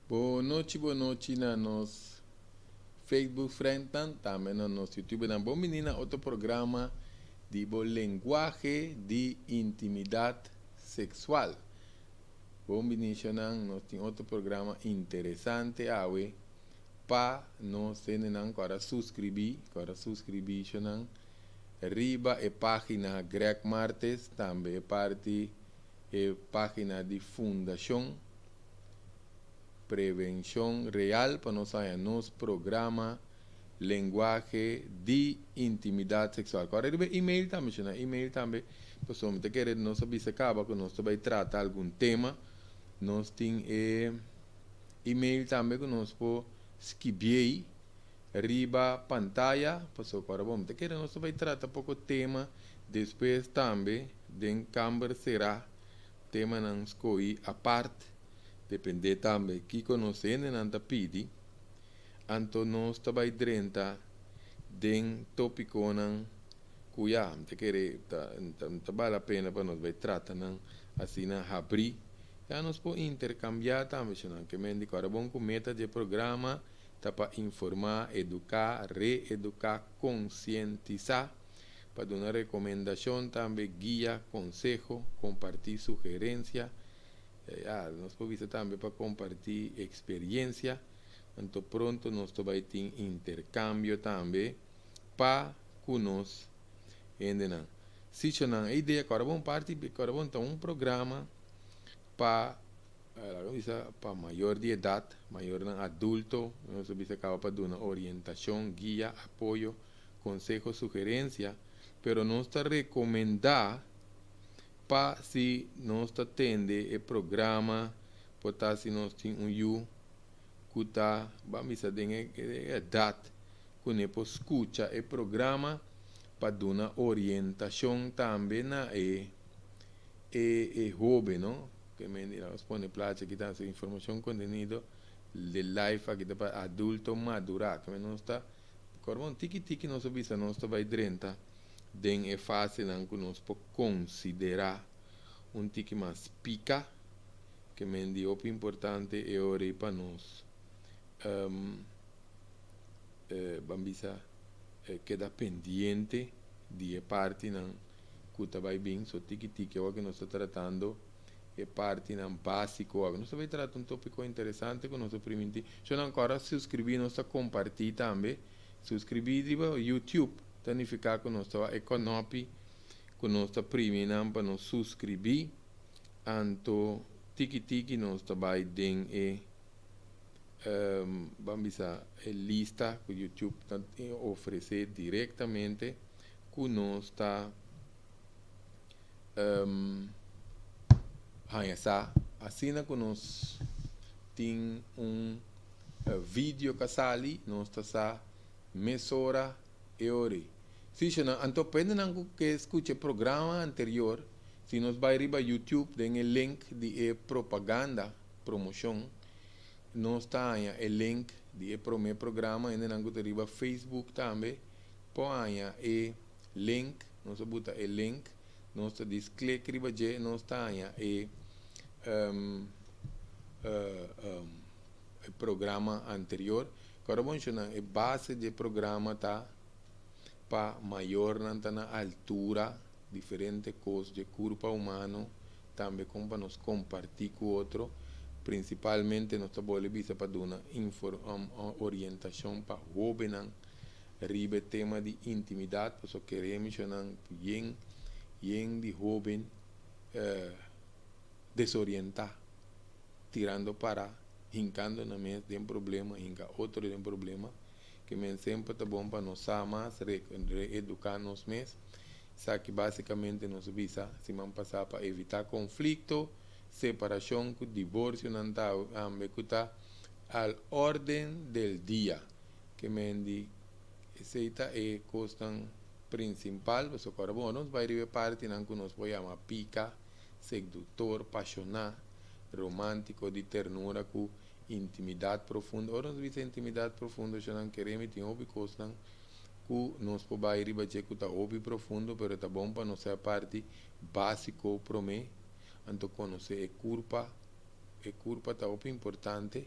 Bo nochi bo nochi na nos Facebook friendnan tambe na nos youtubernan bon bini na otro programa di bo lenguahe di intimidad sexual. Bon bini shonan nos tin otro programa interesante awe pa nos hendenan ku a suscribi ku a suscribi shonan riba e pagina Greg Martes tambe e parti e pagina di Fundashon Prevenshon Real pa nos haña nos programa Lenguahe di Intimidat Seksual. Kòrda riba e email tambe, shona email tambe, pasobra mi ta kere nos a bisa kaba ku nos ta bai trata algun tema. Nos tin e email tambe ku nos por skibiei riba pantaya, pasobra kòrda bon, mi ta kere nos ta bai trata poko tema despues tambe den kamber será, temanan skohí apart, dependé tambe kiko nos hendenan ta pidi. Anto nos ta bai drenta den topiconan cu ya, mi ta kere ta ta bal la pena pa nos bai trata nan asina habri. Ya nos por intercambia tambe esnan ke men di cu ora bon cu meta di e programa ta pa informa, educa, re-educa, concientisa, pa duna recomendacion tambe, guia, conseho, comparti sugerencia, ya nos por bisa tambe pa comparti experiencia. Anto pronto nos ta bai tin intercambio tambe pa cu nos hendenan. Sichonan, e idea cu ora bon parti, cu ora bon ta un programa pa, laga bisa, pa mayor di edad, mayornan adulto, nos ta bisa caba pa duna orientacion, guia, apoyo, conseho, sugerencia, pero nos ta recomenda pa si nos ta tende e programa, por ta si nos tin un yu ku ta ban bisa den e edat ku ne por skucha e programa pa duna orientashon tambe na e e hoben no ke men di nos pone plachi aki ta informashon kontenido de life aki ta pa adulto madura ke men nos ta kòrda tiki tiki nos a bisa nos ta bai drenta den e fasenan ku nos por konsiderá un tiki mas pika. Ke men di hopi importante e ora ei pa nos ban bisa keda pendiente di e partinan ku ta bai bin. So tiki tiki awor ku nos ta tratando e partinan básiko awor. Nos ta bai trata un tópiko interesante ku nos a primintí. So nan kòrda suskribí nos ta kompartí tambe. Suskribí riba YouTube ta nifiká ku nos ta wak e kònòpi ku nos ta primi nan pa nos suskribí. Anto tiki tiki nos ta bai den e ban bisa e lista ku YouTube ta ofresé direktamente ku nos ta haña sa asina ku nos tin un video ka sali nos ta sa mesora e ora ei. Si shona anto pendenan ku ke skucha e programa anterior Si nos bai riba YouTube den e link di e propaganda, promoshon, nos ta haña e link di e promé programa. Hendenan ku ta riba Facebook tambe por haña e link. Nos a buta e link, nos ta dis klik riba dje, nos ta haña e e programa anterior. Kòrda bon shonnan, e base di e programa ta pa mayornan ta na altura. Diferente kos dje kurpa humano, tambe kon pa nos kompartí ku otro. Prinsipalmente nos ta bole bisa pa duna orientashon pa hóbennan riba e tema di intimidat, pasobra kere mishonan yen yen di hóben desorientá, tirando para, hinkando nan mes den problema, hinka otro den problema. Ke men semper ta bon pa nos sa mas, reeduká nos mes. Esaki básikamente nos a bisa siman pasá pa evitá konflikto. separashon ku divorsionan ta tambe ku ta al orden del dia. Ke men di esei ta e kosnan prinsipal, pasobra ora bo nos bai riba e partinan ku nos por yama pika, seduktor, pashoná, romántiko, di ternura ku intimidat profundo. Ora nos bisa intimidat profundo, nan kere mi tin hopi kosnan ku nos por bai riba dje ku ta hopi profundo, pero ta bon pa nos e parti básiko promé, anto konosé e kurpa. E kurpa ta hopi importante.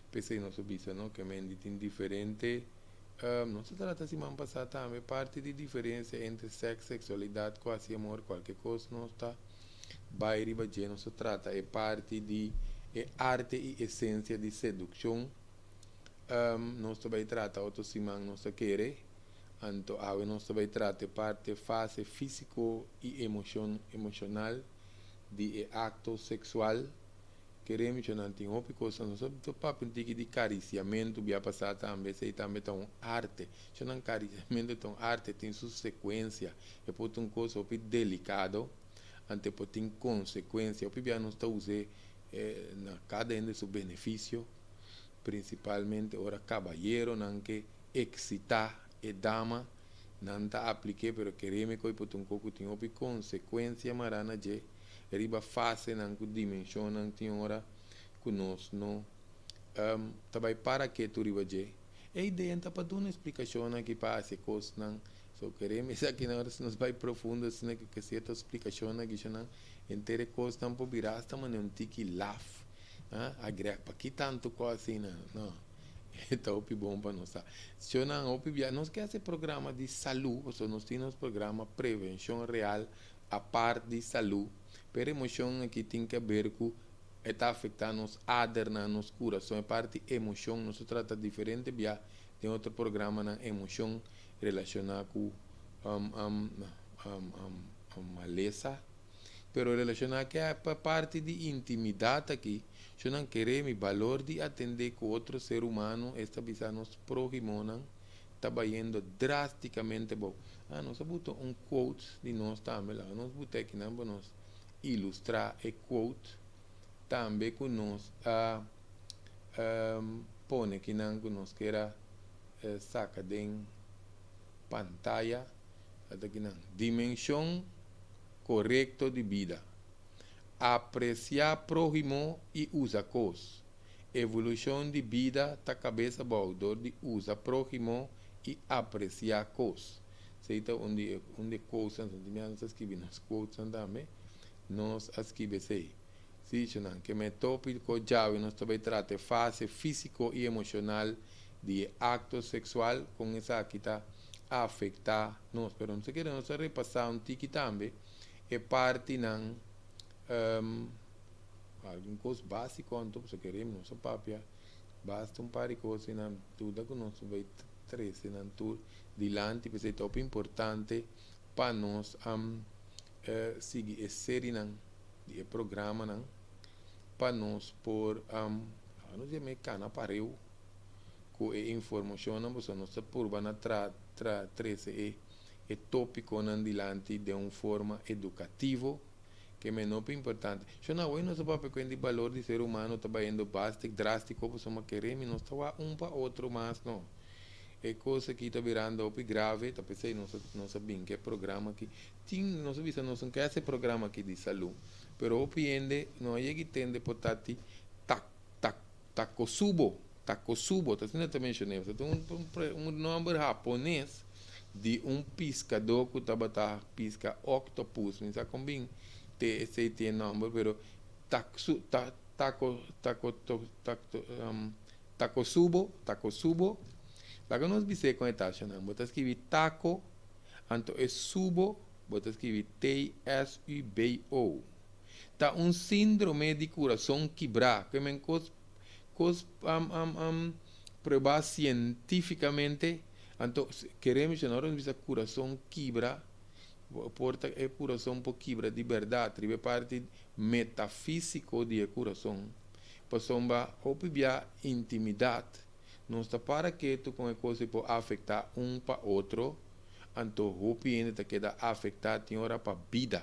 P'esei nos a bisa, no, ke men di tin diferente, nos a trata siman pasá tambe parti di diferensia entre sèks, seksualidat, ku hasi amor, kualke kos nos ta bai riba dje. Nos a trata e parti di e arte i esensia di sedukshon. Nos ta bai trata otro siman, nos ta kere. Anto awe nos ta bai trata e parti fase físiko i emoshonal di e akto seksual. Kere menshona tin hopi kos. Nos a papia un tiki di karisiamentu bia pasá tambe. Esei tambe ta un arte. Nan karisiamentu ta un arte, tin su sekuensia. E por ta un kos hopi delikado, anto por tin konsekuensia. Hopi bia nos ta us'é na kada hende su benefisio, prinsipalmente ora kabayeronan ke eksitá e dama, nan ta aplik'é, pero kereme ku por ta un kos ku tin hopi konsekuensia mará na dje, riba fasenan ku dimenshonnan tin ora ku nos no ta bai para ketu riba dje. E idea ta pa duna splikashonnan aki pa hasi kosnan. So kereme esakinan ora si nos bai profundo asina ku sierto splikashonnan aki nan henter e kosnan por bira asta manera un tiki laf. Agrega paki tantu kos asina? No, e ta hopi bon pa nos sa. Shownan hopi bia nos ke hasi programa di salú, pasobra nos tin nos programa Prevenshon Real apart di salú, pero emoshon aki tin ke ber ku e ta afektá nos adernan, nos kurason, e parti emoshon. Nos ta trata diferente bia den otro programanan emoshon relashoná ku malesa, pero relashoná ku e parti di intimidat aki, shownan kere mi balor di atendé ku otro ser humano, esta bisa nos próhimonan, ta bayendo drástikamente abou. Ah, nos a buta un quote di nos tambe, laga nos buta akinan pa nos ilustrá e quote tambe ku nos a pone akinan ku nos kier a saka den pantaya. Ata akinan: Dimenshon korekto di bida. Apresiá próhimo i usa kos. Evolushon di bida ta kabes abou dor di usa próhimo i apresiá kos. Esei ta un di e quotesnan. Nos a skibi nos quotesnan tambe. Nos a skibi esei. Sí, nan ke men tópiko djawe nos ta bai trata e fase físiko i emoshonal di e akto seksual, kon esaki ta afektá nos. Pero nos ke nos repasá un tiki tambe e partinan, algun kos básiko anto, pasobra keremos nos a papia basta un par di kos nan duda ku nos bai trese nan tur dilanti. P'esei ta hopi importante pa nos sigui e serienan di e programanan pa nos por nos yam'é kana pareu ku e informashonnan, pasobra nos ta purba na tra tra trese e tópikonan dilanti den un forma edukativo ke men hopi importante. Shon awe nos a papia ku di balor di ser humano ta bayendo basta drástiko, pasobra keremi nos ta wak un pa otro mas no. E kos aki ta birando hopi grave, ta p'esei nos a bin ku e programa aki. Tin nos a bisa nos no ke hasi e programa aki di salú, pero hopi hende no a yega tende por ta ti tak tak takosubo, takosubo, ta asina ta menshoné, ta un nòmber hapones di un piskadó ku tabata piska octopus. Mi sa kon bin te esei tin e nòmber, pero taksu ta tako tako to takto takosubo, takosubo. Laga nos bis'é kon e ta shonnan. Bo ta skibi tako, anto e subo bo ta skibi tsubo. Ta un síndrome di kurason kibrá, ke men kos kos pruebá sientífikamente. Anto kere menshoná, ora nos bisa kurason kibra, por ta e kurason por kibra di bèrdat riba e parti metafísiko di e kurason, pasobra hopi bia intimidat nos ta para ketu kon e kos ei por afektá un pa otro. Anto hopi hende ta keda afektá, tin ora pa bida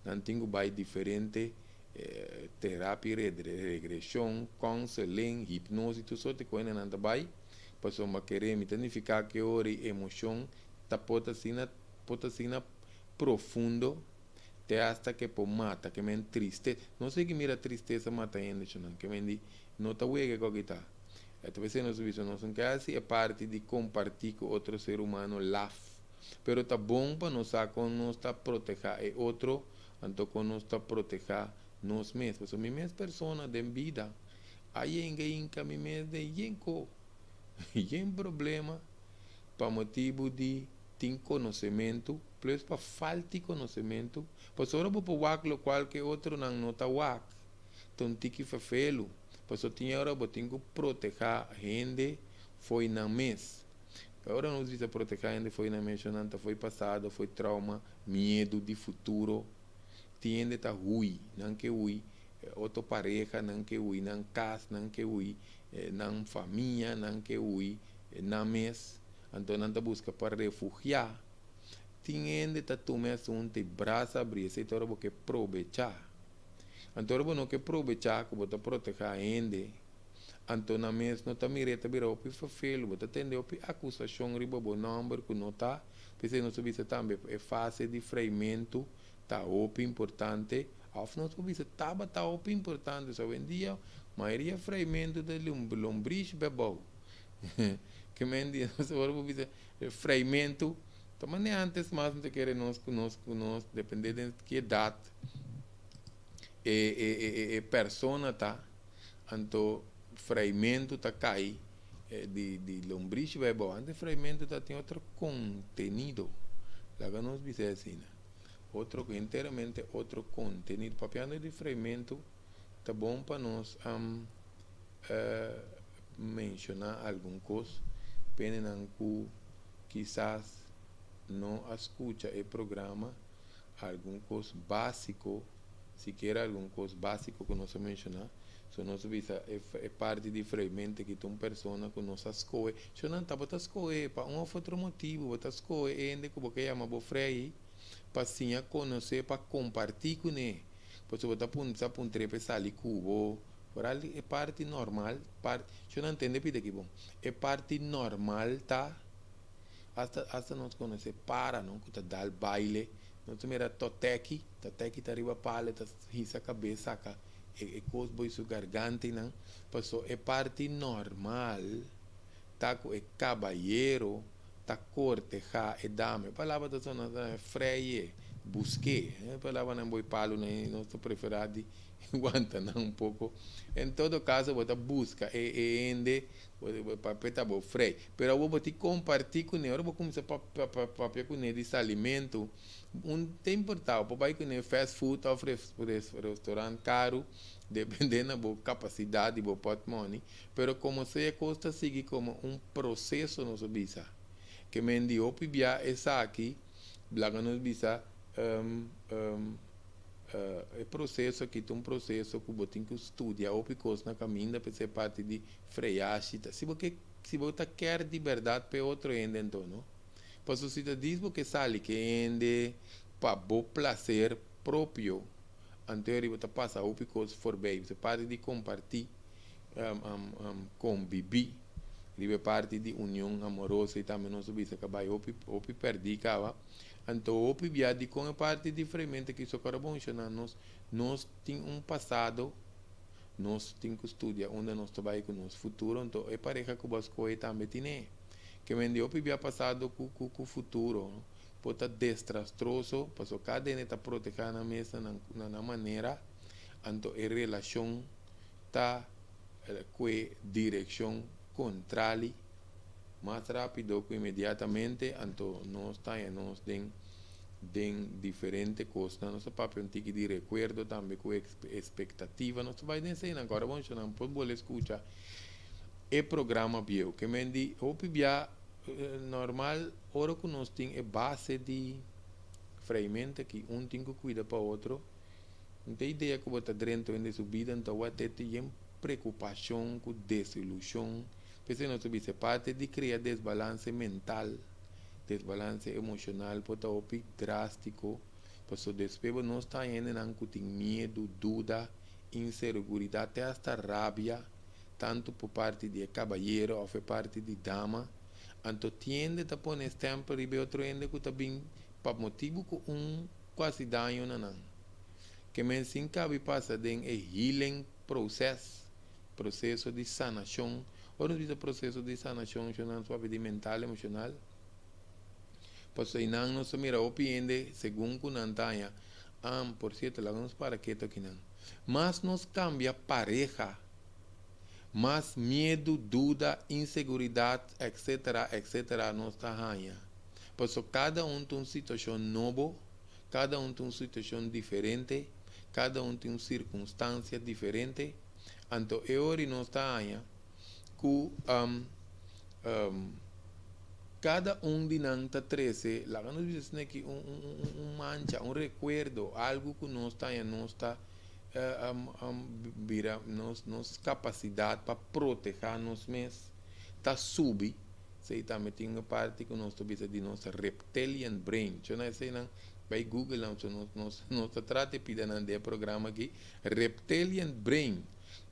nan tin ku bai diferente. Terapia regreshon, counseling, hipnosis, tur sorto di kos nan ta bai. Pasobra kere mi ta nifiká ku ora emoshon ta por ta asina profundo te hasta ku por mata, ke men triste. No sé ku mira tristesa mata hende, nan ke men di no ta wega ku ta. Anto nos bisa nos no ke hasi e parti di kompartí ku otro ser humano laf. Pero ta bon pa nos sa kon nos ta protehá e otro, anto kon nos ta protehá nos mes. Pasobra mi mes persona den bida a yenga hinka mi mes den yen ko, yen problema pa motibu di tin konosementu plus pa falta di konosementu. Pasobra ora bo por wak lokual ku e otronan no ta wak, ta un tiki ferfelu. Pasobra tin ora bo tin ku protehá hende fo'i nan mes. Ora nos bisa protehá hende fo'i nan mes, nan ta fo'i pasado, fo'i trauma, miedu di futuro. Tin hende ta hui, nan ke hui otro pareha, nan ke hui nan kas, nan ke hui nan famia, nan ke hui nan mes. Anto nan ta buska pa refugiá. Tin hende ta tuma e asuntu i brasa abrí, esei ta ora bo ke probechá. Anto ora bo no ke probechá ku bo ta protehá hende, anto nan mes no ta mir'é ta bira hopi ferfelu, bo ta tende hopi akusashon riba bo nòmber ku no ta. P'esei nos ta bisa tambe e fase di freimentu ta hopi importante, òf nos por bisa tabata hopi importante. So awendia mayoria freimentu ta lombrish bebou. Ke men di nos ora bo bisa freimentu ta manera antes mas no ta kere nos ku nos ku nos depende den ki edat e e e e persona ta anto freimentu ta kai di di lombrish bebou. Antes freimentu ta tin otro kontenido laga nos bisa asina otro enteramente otro kontenido. Papiando di freimentu ta bon pa nos menshoná algun kos penenan ku kisas no a skucha e programa, algun kos básiko, sikiera algun kos básiko ku nos a menshoná. So nos a bisa e parti di freimente ki ta un persona ku nos a skohe. So nan tabata skohe pa un òf otro motibu, bo ta skohe e hende ku bo ke yama bo frei pa siña konosé, pa kompartí kuné. Pasobra bo ta puntra puntr'é pa e sali ku bo. Foral e parti normal, parti, yo no ntende pida aki bon. E parti normal ta, hasta, hasta nos conoce para, no, cu ta dal baile. Nos ta mira toteki, toteki ta riba palo, ta hisa cabes saca e, e cos boy su gargantenan. Paso e parti normal ta cu e cabayero ta corteha e dama. E palabra ta sona freye, busque. E palabranan boy palonan nos ta prefera di Wanta nan un poko. En todo kaso bo ta buska e e hende pa pa ta bo frei. Pero awor bo tin kompartí kuné. Ora bo kuminsá papia kuné di salimentu, un ta importá. Bo por bai kuné fast food òf restaurant karu, dependé na bo kapasidat di bo pòtmòni. Pero komo sea kos ta sigui komo un proseso nos a bisa. Ke men di hopi bia esaki laga nos bisa. E proseso aki ta un proseso ku bo tin ku studia hopi kos na kaminda p'esei parti di freyashi ta si bo ke si bo ta kèr di bèrdat p'e otro hende anto no. Pasobra si ta dis bo ke sali ku e hende pa bo plaser propio anto e riba ta pasa hopi kos forbei. P'esei parti di kompartí kombibí riba e parti di union amoroso i tambe nos a bisa ku a bai hopi hopi pèrdí kaba. Anto hopi bia dikon e parti di fremente ki so kora bon shona nos nos tin un pasado nos tin ku studia unda nos ta bai ku nos futuro anto e pareha ku bo a skohe tambe tine ke men di hopi bia pasado ku ku ku futuro por ta destrastroso pasobra kada hende ta proteha nan mes na nan na nan manera anto e relashon ta kue direkshon kontrali. Mas rápido ku inmediatamente anto nos ta haña nos den den diferente kosnan. Nos ta papia un tiki di rekuerdo tambe ku espektativa. Nos ta bai den eseinan. Kòrda bon shonnan por bolbe skucha e programa bieu. Ke men di hopi bia normal ora ku nos tin e base di freimente aki un tin ku kuida pa otro. No ta idea ku bo ta drenta hende su bida anto awor te yen preokupashon ku desilushon. P'esei nos ta bisa e parti di krea desbalanse mental, desbalanse emoshonal por ta hopi drástiko. Paso despues bo nos ta hendenan ku tin miedu, duda, inseguridat, te hasta rabia, tantu por parti di e kabayero òf e parti di dama. Anto tin hende ta pone stèmpel riba e otro hende ku ta bin pa motibu ku un ku hasi daño na nan. Ke men sin kabi pasa den e healing process, proseso di sanashon. Ora nos bisa proseso di sanashon, shon nos papia di mental, emoshonal. Pasobra einan nos ta mira hopi hende segun ku nan ta haña, Am, por sierto, laga nos para ketu akinan. Mas nos kambia pareha, mas miedu, duda, inseguridat, etcetera, etcetera nos ta haña. Pasobra kada un ta un situashon nobo, kada un ta un situashon diferente, kada un tin un sirkunstansia diferente. Anto e ora nos ta haña ku kada un di nan ta trese, laga nos bisa asina aki, un un un un mancha, un rekuerdo, algu ku nos ta haña nos ta bira nos nos kapasidat pa protehá nos mes ta subi. Esei tambe tin un parti ku nos ta bisa di nos reptilian brain. Cho na eseinan bai google nan, so nos nos nos ta trata e pidanan den e programa aki. Reptilian brain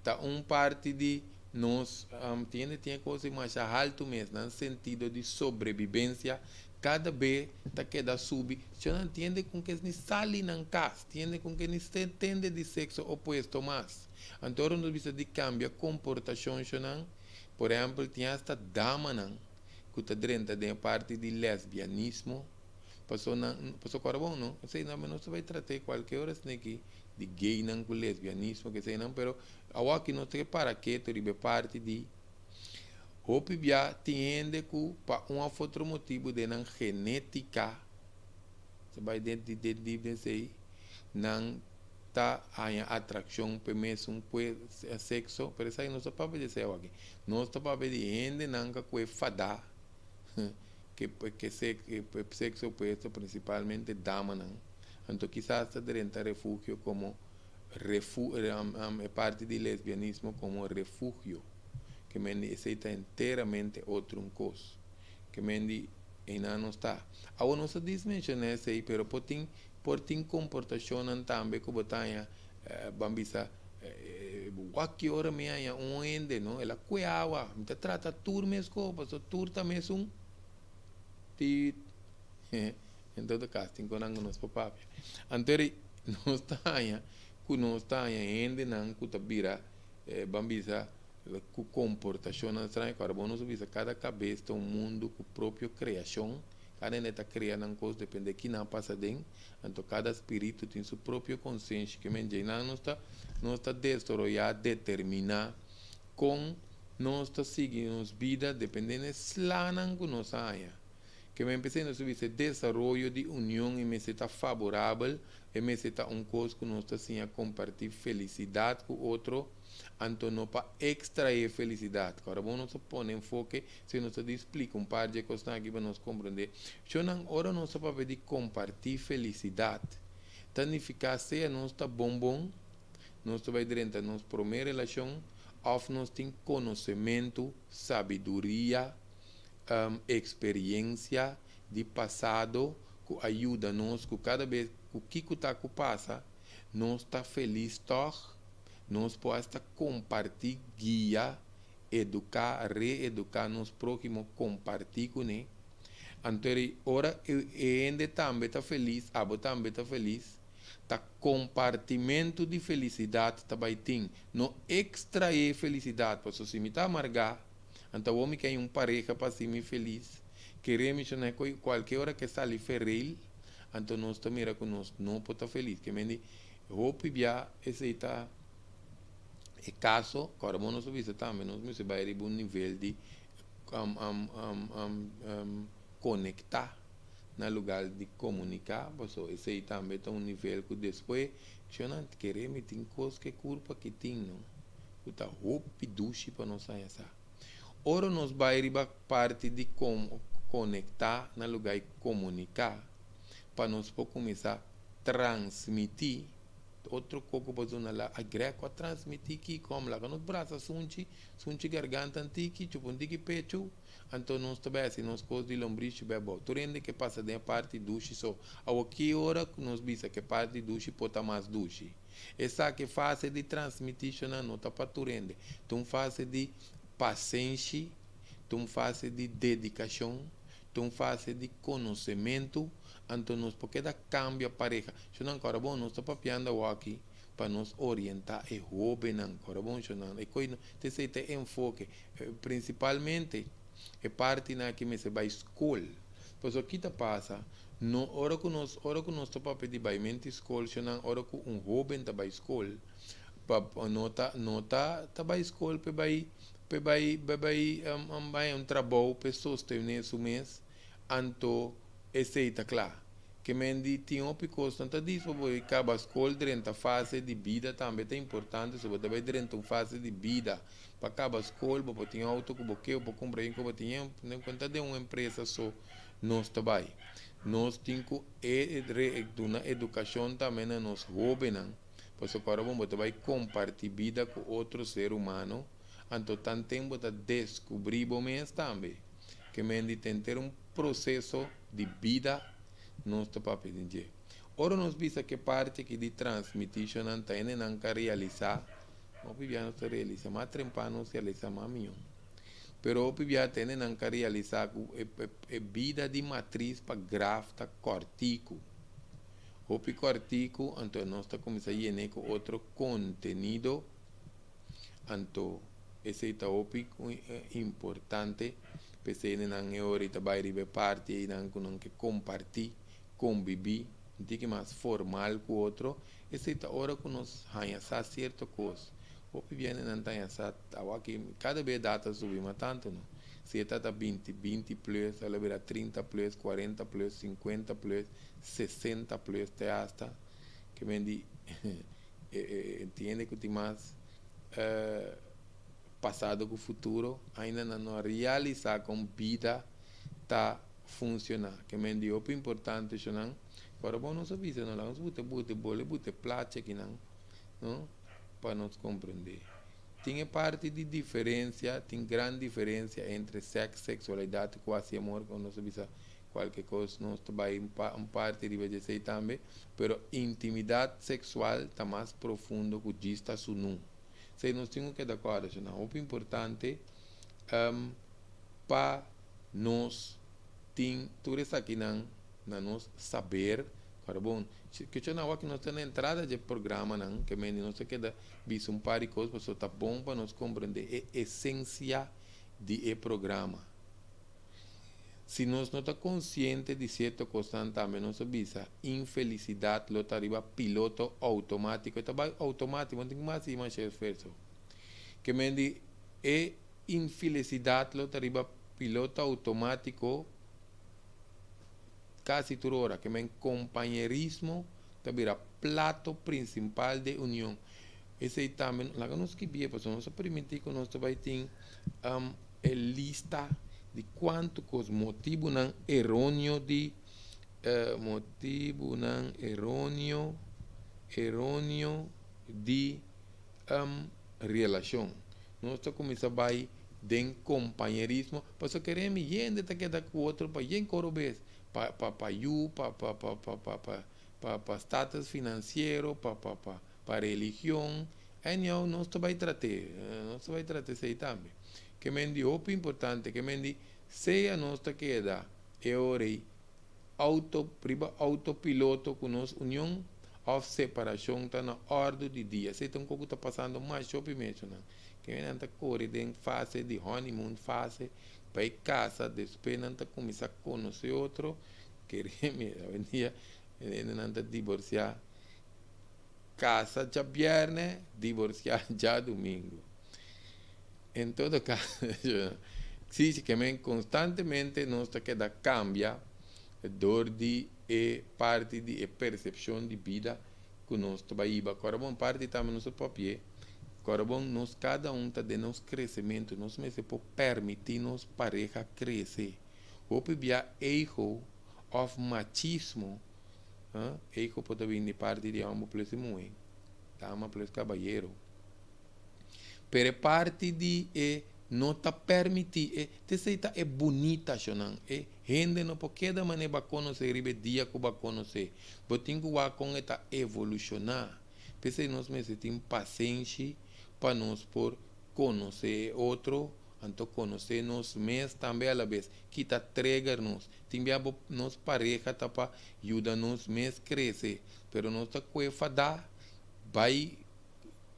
ta un parti di nos tin hende tin e kos ei masha haltu mes, nan sentido di sobrebibensia kada be ta keda subi. Cho nan tin hende ku kes ni sali nan kas, tin hende ku ke ni tende di sekso opuesto mas. Anto ora nos bisa di kambia komportashon cho nan. Por ehèmpel, tin asta damanan ku ta drenta den e parti di lesbianismo, paso nan, paso kòrda bon no, esei nan nos ta bai trat'é kualke ora esne aki di gaynan ku lesbianismo ke eseinan, pero awor aki nos ta ke para ketu riba e parti di hopi bia tin hende ku pa un òf otro motibu den nan genétika, ta bai den di den dip den esei, nan ta haña atrakshon p'e mesun sekso, pero esaki no ta papia di esei awaki. Nos ta papia di hendenan ka ku e fadá ke ke sekso opuesto, prinsipalmente damanan. Anto kisas ta drenta refugio komo refu e parti di lesbianismo komo refugio, ke men di esei ta enteramente otro un kos, ke men di einan nos ta. Awor nos a dismenshoná esei, pero por tin Por tin komportashonnan tambe ku bo ta haña, ban bisa, wak ki ora mi haña un hende, no, el a kue awa, mi ta trata tur meskos, pasobra tur ta mesun tit. En todo kas tin konan ku nos por papia. Anto eri nos ta haña ku nos ta haña hendenan ku ta bira, ban bisa, ku komportashonnan straño. Kòrda bo nos a bisa kada kabes ta un mundu ku propio kreashon. Kada hende ta krea nan kos depende ki nan pasa den, anto kada spiritu tin su propio konsenshi ke men djei nan nos ta nos ta desoroyá, determiná kon nos ta sigui nos bida depende na e slanan ku nos a haña. Ke men p'esei nos ta bisa e desaroyo di union e mester ta faborabel, e mester ta un kos ku nos ta siña kompartí felisidat ku otro, Anto no pa extrae felicidad. Ora bo nos a pone enfoke, si nos ta di splica un par dje cosnan aki pa nos comprende. Shownan, ora nos ta papia di comparti felicidad, ta nifica sea nos ta bon bon, nos ta bay drenta nos prome relacion, of nos tin conocemento, sabiduria, experiencia di pasado cu a yuda nos cu cada bes cu kico ta cu pasa, nos ta feliz tog. Nos por hasta kompartí, guia, eduká, reeduká nos próhimo, kompartí kuné. Anto eri ora e hende tambe ta felis, abo tambe ta felis, ta kompartimentu di felisidat ta bai tin. No ekstraé felisidat, pasobra si mi ta amargá, anto awor mi ke haña un pareha pa hasi mi felis, kere mi shonai ku kualke ora ke sali feril, anto nos ta mira ku nos no por ta felis. Ke mende Hopi bia esei ta e kaso, ku ora bo nos a bisa tambe nos mester bai riba un nivel di konektá na lugar di komuniká, pasobra esei tambe ta un nivel ku despues shonnan kere mi tin kos ku e kurpa ki tin no ku ta hopi dushi pa nos haña sa. Ora nos bai riba parti di konektá na lugar di komuniká pa nos por kuminsá transmití. Otro koko pa zona la a greco a transmiti kiko om laga nos brasa sunchi, sunchi garganta antiki, chupa un tiki pechu, anto nos ta bai hasi nos kos di lombrishi bai abou. Tur hende ke pasa den e parti dushi so. Awor ki ora ku nos bisa ku e parti dushi por ta mas dushi? Esaki fase di transmitishonnan no ta pa tur hende. Ta un fase di pasenshi, ta un fase di dedikashon, ta un fase di konosementu, anto nos por keda kambia pareha. Shonnan kòrda bon, nos ta papiando awoki pa nos orientá e hóbennan. Kòrda bon shonnan, e koi no, ta esei ta e enfoke. Prinsipalmente e partinan aki mester bai skol. Pasobra ki ta pasa? No, ora ku nos, ora ku nos ta papia di baimentu di skol shonnan, ora ku un hóben ta bai skol, pa no ta, no ta ta bai skol pa e bai, pa e bai, pa e bai haña un trabou pa e sostené su mes, anto esei ta kla. Ke men di tin hopi kosnan ta dis pa bo e kaba skol drenta fase di bida tambe ta importante so bo ta bai drenta un fase di bida pa kaba skol bo por tin outo ku bo ke bo por kumpra yin ku bo tin yen ta den un empresa so nos ta bai nos tin ku e duna edukashon tambe na nos hobennan pasobra ora bo ta bai komparti bida ku otro ser humano anto tanten bo ta deskubri bo mes tambe ke men di tenter un proseso di bida nos ta papia den dje. Ora nos bisa ke parti aki di transmitishonnan ta hendenan ka realisá, hopi bia nos ta realisá, mas trempan nos realisá mas mihó. Pero hopi bia ta hendenan ka realisá ku e bida di matris pa graf ta kòrtiku. Hopi kòrtiku, anto nos ta kuminsá yen'é ku otro kontenido, anto esei ta hopi importante. P'esei nan e ora i ta bai riba e parti einan ku nan ke kompartí, kombibí un tiki mas formal ku otro. Esei ta ora ku nos haña sa sierto kos. Hopi biaha nan ta haña sa awaki kada bes edat ta subi mas tantu no. Si e ta 20, 20 plus, a lo bira 30 plus, 40 plus, 50 plus, 60 plus te asta ke men di e tin hende ku tin mas pasado ku futuro ainda nan no a realisá kon bida ta funshoná. Ke men di hopi importante eshonan. Ora bo nos a bisa no laga nos bute bute bole bute plachi akinan no pa nos komprendé. Tin e parti di diferensia, tin gran diferensia entre sèks, seksualidat ku hasi amor ku nos a bisa kualke kos nos ta bai un parti riba dje esei tambe, pero intimidat seksual ta mas profundo ku djis ta sunú. Esei nos tin ku keda kòrda esei ta hopi importante pa nos tin tur esakinan na nos saber. Ora bon, kico nan awor ku nos ta na entrada dje programanan ke mende nos ta keda bisa un par di kos pasobra ta bon pa nos komprende e esensia di e programa. Si nos no ta konsiente di sierto kosnan tambe nos a bisa infelisidat lo ta riba piloto outomátiko. E ta bai outomátiko, no tin ku mas hasi masha esfuerso. Ke men di e infelisidat lo ta riba piloto outomátiko kasi tur ora. Ke men kompañerismo ta bira plato prinsipal di e union. Esei tambe laga nos skibié pasobra nos a primintí ku nos ta bai tin e lista di kuantu kos motibunan eróneo di motibunan eróneo eróneo di relashon. Nos ta kuminsá bai den kompañerismo pasobra kere mi hende ta keda ku otro pa yen koro bes pa pa pa yu pa pa pa pa pa pa pa pa status finansiero pa pa pa pa religion. Anyhow, nos ta bai trat'é, nos ta bai trata esei tambe. Ke men di hopi importante, ke men di sea nos ta keda e ora ei auto, riba autopiloto ku nos union òf separashon ta na òrdu di dia. Esei ta un kos ku ta pasando masha hopi mechonan. Ke men nan ta kore den fase di honeymoon fase, bai kasa, despues nan ta kuminsá konosé otro, kere mi awendia hendenan ta divorsiá. Casa djabierne, divorcia djadumingo. En todo caso, si ke men constantemente nos ta keda cambia door di e parti di e percepcion di bida cu nos ta bay hiba. Cora bon parti tambe nos ta papia, cora bon nos cada un ta den nos crecemento, nos mester por permiti nos pareha crece. Hopi bia ego of machismo Ego por ta bini di parti di homber plus di muhe. Dama plus kabayero. Pero e parti di e no ta permití e t'esei ta e bunita shonnan. E hende no por keda manera bo a konosé riba e dia ku bo a konosé. Bo tin ku wak kon e ta evolushoná. P'esei nos mester tin pasenshi pa nos por konosé e otro, anto konosé nos mes tambe alabes. Ki ta trigger nos. Tin bia bo nos pareha ta pa yuda nos mes krese, pero nos ta kue fadá bai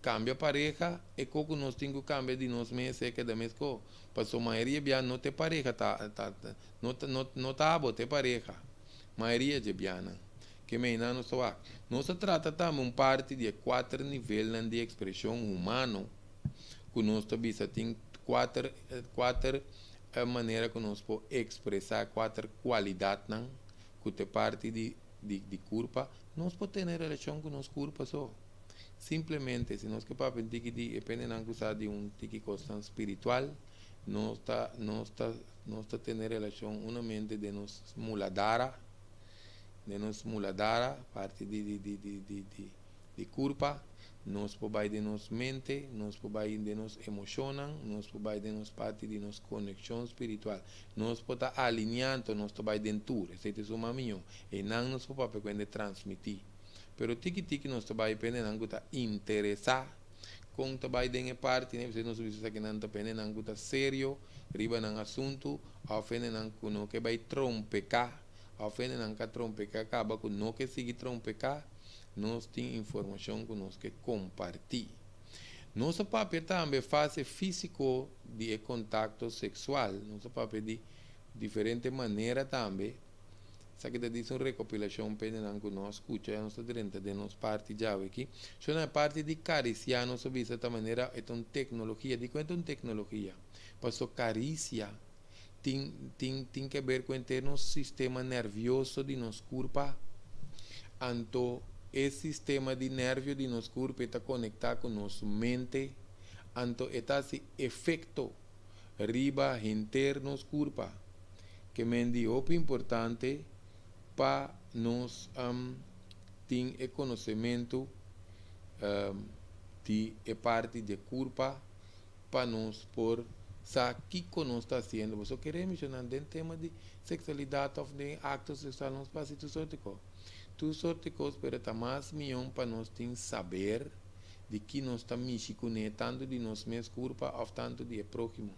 kambia pareha, e ko ku nos tin ku kambia di nos mes e keda mes ko. Pasobra mayoria bia no ta e pareha ta ta no ta no ta abo ta e pareha. Mayoria dje bianan. Ke meinan nos ta wak. Nos ta trata tambe un parti di e kuater nivelnan di ekspreshon humano ku nos ta bisa tin kuater kuater manera ku nos por ekspresá kuater kualidatnan ku ta e parti di di di kurpa. Nos por tene relashon ku nos kurpa so. Simplemente si nos ke papia un tiki di e pendenan ku sa di un tiki kosnan spiritual nos ta nos ta nos ta tene relashon unamente den nos muladara den nos muladara parti di di di di di di di kurpa nos por bai den nos mente nos por bai den nos emoshonnan nos por bai den nos parti di nos konekshon spiritual nos por ta alinia anto nos ta bai den tur esei ta suma mihó einan nos por papia ku hende transmití. Pero tiki tiki nos ta bai pendenan ku ta interesá kon ta bai den e parti ne, nos bisa esaki nan ta pendenan ku ta serio riba nan asuntu òf hendenan ku no ke bai trompeká òf hendenan ku a trompeká kaba ku no ke sigui trompeká, nos tin informashon ku nos ke kompartí. Nos a papia tambe fase físiko di e kontakto seksual, nos a papia di diferente manera tambe. Esaki ta disa un rekopilashon pa hendenan ku no a skucha, ya nos ta drenta den nos parti djawe aki. So na e parti di karisiá nos a bisa ta manera e ta un teknologia. Dikon e ta un teknologia? Paso karisia tin tin tin ke ber ku henter nos sistema nèrvioso di nos kurpa. Anto e sistema di nèrvio di nos kurpa e ta konektá ku nos mente, anto e ta hasi efekto riba henter nos kurpa. Ke men di hopi importante pa nos tin e konosementu di e parti di e kurpa pa nos por sa kiko nos ta hasiendo. Boso kere menshoná den tema di seksualidat òf den akto seksual nos por hasi tur sorti kos. Tur sorti kos pero ta mas mihó pa nos tin saber di ki nos ta mishi kuné tantu di nos mes kurpa òf tantu di e próhimo.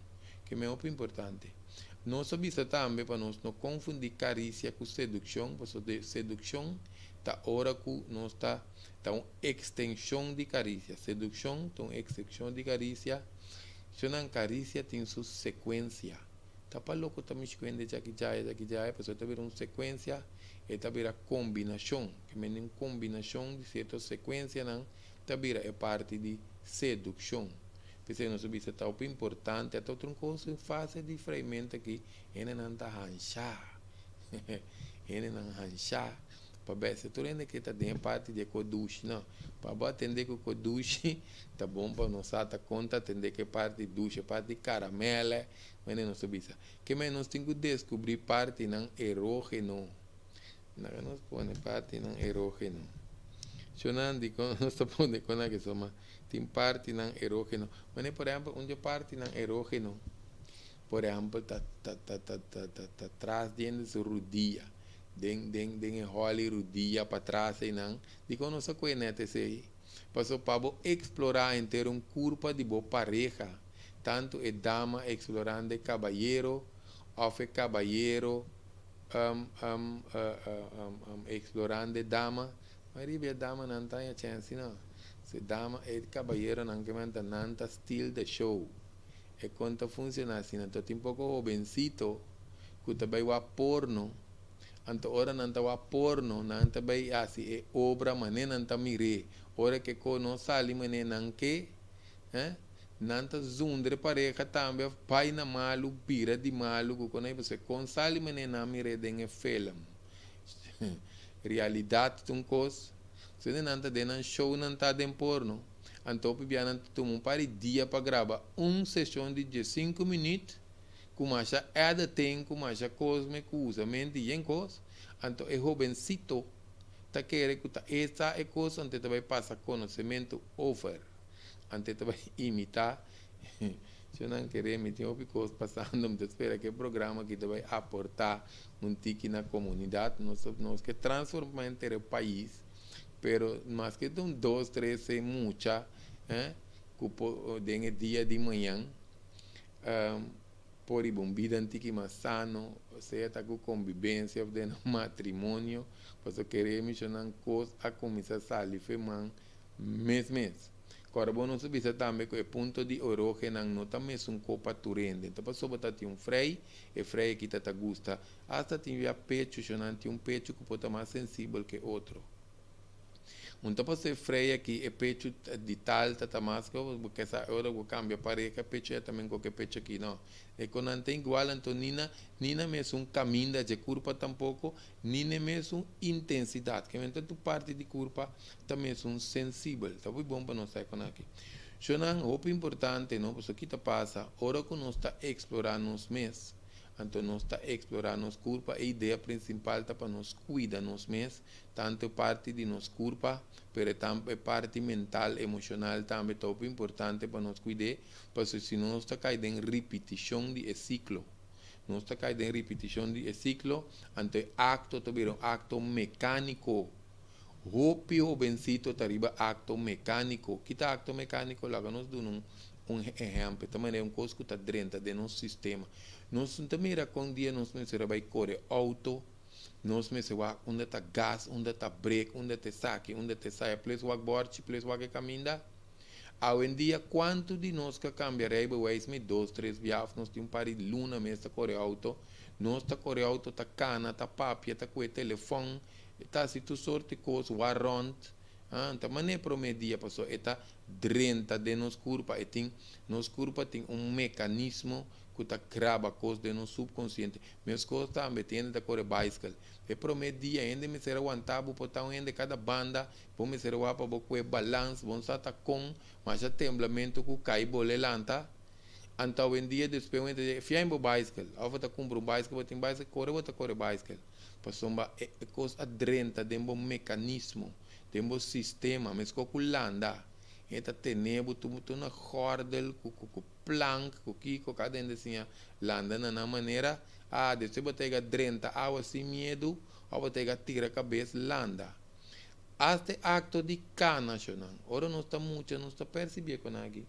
Ke men hopi importante. Nos a bisa tambe pa nos no konfundí karisia ku sedukshon, pasobra sedukshon ta ora ku nos ta ta un ekstenshon di karisia. Sedukshon ta un ekstenshon di karisia. Shonnan karisia tin su sekuensia. Ta pa loko ta mishi ku hende djaki djaya djaki djaya pasobra e ta bira un sekuensia, e ta bira kombinashon. Ke mende un kombinashon di sierto sekuensianan ta bira e parti di sedukshon. P'esei nos a bisa ta hopi importante. Ata otro un kos den fase di freimento aki hendenan ta hanshá. Hendenan hanshá pa bese. Tur hende ke ta den e parti di e kodushi no. Pa bo atendé ku kodushi ta bon pa nos sa ta kon ta atendé ku e parti dushi, e parti karamèlè, manera nos ta bisa. Ke manera nos tin ku deskubrí partinan erógeno. Laga nos pone partinan erógeno. Shonnan dikon nos ta pone kon aki soma tin partinan erógeno. Manera por ehèmpel un di e partinan erógeno por ehèmpel ta ta ta ta ta ta ta tras di hende su rudia den den den e hòli rudia patras einan dikon nos a kohe nèt esei? Pasobra pa bo eksplorá henter un kurpa di bo pareha tantu e dama eksplorando e kabayero òf e kabayero Explorando e dama, ma riba e damanan ta haña chèns no. Si dama, e kabayeronan ke men ta nan ta steal the show. E kon ta funshoná asina. Anto tin poko hobensito ku ta bai wak porno, anto ora nan ta wak porno nan ta bai hasi e obra manera nan ta mir'é. Ora ke ko no sali manera nan ke, Nan ta zundra e pareha tambe of bai na malu, bira di malu ku kon ei pasobra kon sali manera nan mir'é den e film. Realidat ta un kos, pasobra nan ta den nan show nan ta den porno, anto hopi bia nan ta tuma un par di dia pa graba un seshon di diesinku minüt ku masha editing, ku masha kos me ku usa mente yen kos, anto e hobensito. ta kere ku ta e sa e kos anto e ta bai pasa konosementu over. Anto e ta bai imitá. Si nan kere mi tin hopi kos pasando mi ta spera ku e programa aki ta bai aportá un tiki na komunidat. Nos nos ke transformá henter e pais pero maske ta un dos tres seis mucha ku por den e dia di mañan por riba un bida un tiki mas sano sea ta ku kombibensia òf den nan matrimonio pasobra kere mishonan kos a kuminsá sali fe man mes mes. Kòrda bo nos a bisa tambe ku e punto di orogenan no ta mesun ko pa tur hende. Ta pasobra ta tin un frei, e frei aki ta ta gusta. Asta tin bia pechu, shonan tin un pechu ku por ta mas sensibel ke otro. Un ta pasobra e frei aki e pechu di tal ta ta mas ku bo ke sa ora bo kambia pareha pechu ya ta men ku ke pechu aki no. E ku nan ta igual anto ni na ni na mesun kaminda dje kurpa tampoko ni na e mesun intensidat. Ke men ta tur parti di kurpa ta mesun sensibel. Ta hopi bon pa nos sa e kon aki. Shownan hopi importante no pasobra ki ta pasa ora ku nos ta eksplorá nos mes, anto nos ta eksplorá nos kurpa, e idea prinsipal ta pa nos kuida nos mes, tantu e parti di nos kurpa, pero e tambe e parti mental, emoshonal tambe ta hopi importante pa nos kuid'é, pasobra si no nos ta kai den ripitishon di e siklo. Nos ta kai den ripitishon di e siklo, anto e akto ta bira un akto mekániko. Hopi hobensito ta riba akto mekániko. Ki ta akto mekániko? Laga nos duna un un ehèmpel. Ta manera un kos ku ta drenta den nos sistema. Nos no ta mira kon dia nos mester a bai kore outo, nos mester wak unda ta gas, unda ta brek, unda ta esaki, unda ta esaya, ples wak bòrchi, ples wak e kaminda. Awendia kuantu di nos ka kambia rijbewijs mi dos tres bia òf nos tin un par di luna mes ta kore outo. Nos ta kore outo, ta kana, ta papia, ta kue telefòn. E ta hasi tur sorti kos, wak rònt. Ah, ta manera e promé dia pasobra e ta drenta den nos kurpa. E tin, nos kurpa tin un mekanismo ku ta graba kos den nos supkonsiente. Meskos tambe tin hende ta kore baiskel. E promé dia hende mester a wanta bo por ta un hende kada banda, bo mester a wak pa bo kue balans, bo no sa ta kon, masha temblamentu ku kai bo le lanta. Anto awendia despues un hende ta di, fia bo baiskel, òf bo ta kumpra un baiskel, bo tin baiskel, kore bo ta kore baiskel. Pasobra e kos a drenta den bo mekanismo, den bo sistema, meskos ku landa. E ta tene bo tur tur na gòrdel ku ku plank ku kiko, kada hende siña landa na nan manera. Ah, despues bo ta yega drenta awa sin miedu òf bo ta yega tira kabes landa. Asta e akto di kana shonnan, ora nos ta mucha nos ta persibí e konan aki.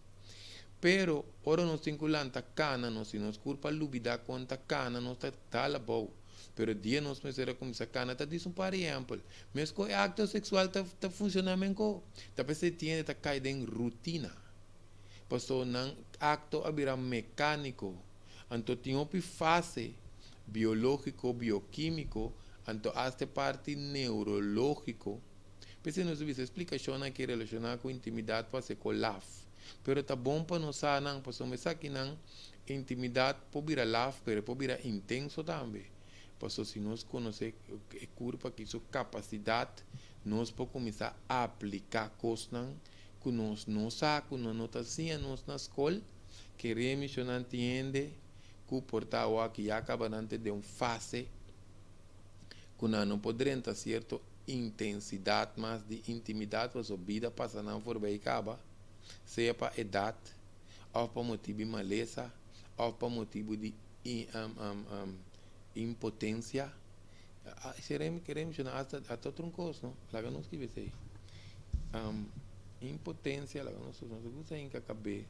Pero ora nos tin ku lanta kana nos, si nos kurpa lubidá kon ta kana nos ta dal abou. Pero dia nos mester a cuminsa cana ta dis un par ehempel. Mesco e acto sexual ta ta funciona menco. Ta p'esey tiende ta cay den rutina. Paso nan acto a bira mecanico. Anto tin hopi fase biologico, bioquimico, anto hasta e parti neurologico. P'esey nos a bisa e explicacionnan aki relaciona cu intimidad por hace cu laf. Pero ta bon pa nos sa nan pasobra esakinan Intimidad por bira laf pero e por bira intenso tambe. Paso si nos conoce e curpa aki su capacidad nos por cuminsa aplica cosnan cu nos no sa cu nan no ta siña nos na scol. Kere misionan tin hende cu por ta awor aki ya caba nan ta den un fase cu nan no por drenta cierto intensidad mas di intimidad pasobra bida pasa nan forbij caba sea pa edad. òf pa motibu di malesa òf pa motibu di impotensia. Kere menshoná asta ta otro un kos no, laga nos skibi esei. Impotensia laga nos nos gusta hinka kab'é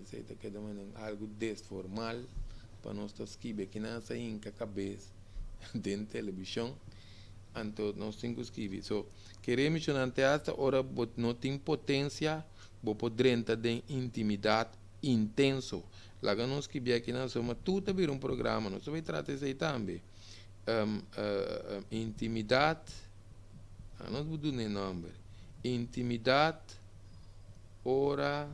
esei ta keda manera algu desformal pa nos ta skibi aki nan sa hinka kabes den televishon anto nos tin ku skibi. So kere menshoná te asta ora bo no tin potensia. Bo por drenta den intimidat intenso. Laga nos skibí aki nan so, ma tur ta bira un programa. Nos ta bai trata esei tambe. Intimidat, a nos por duna e nòmber. Intimidat ora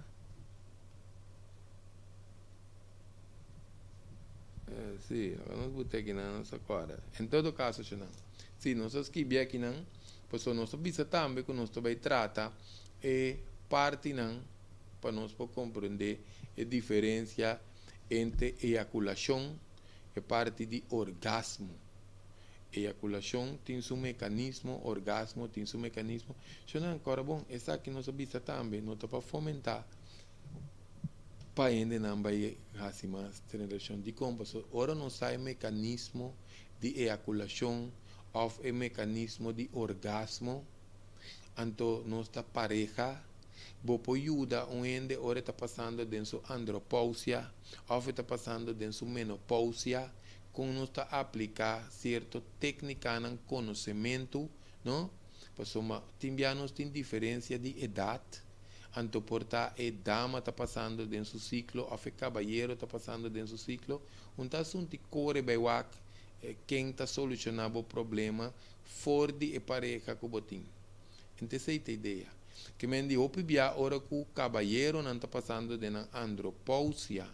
si, laga nos buta aki nan, nos ta kòrda. En todo kaso, shonnan, si nos a skibí aki nan, pasobra nos ta bisa tambe ku nos ta bai trata e partinan pa nos por comprende e diferencia entre eyaculacion, e parti di orgasmo. Eyakulashon tin su mekanismo, orgasmo tin su mekanismo. Shonnan, kòrda bon, esaki nos a bisa tambe no ta pa fomentá pa hendenan bai hasi mas relashon. Dikon? Pasobra ora nos sa e mekanismo di eyakulashon òf e mekanismo di orgasmo, anto nos ta pareha. Bo por yuda un hende ora e ta pasando den su andropousia òf e ta pasando den su menopousia. Kon nos ta apliká sierto téknikanan, konosementu, no? Pasobra tin bia nos tin diferensia di edat, anto por ta e dama ta pasando den su siklo òf e kabayero ta pasando den su siklo. Un ta asuntu kore bai wak ken ta solushoná bo problema for di e pareha ku bo tin. Enta esei ta idea. Ke men di hopi bia ora ku kabayeronan ta pasando den nan andropousia,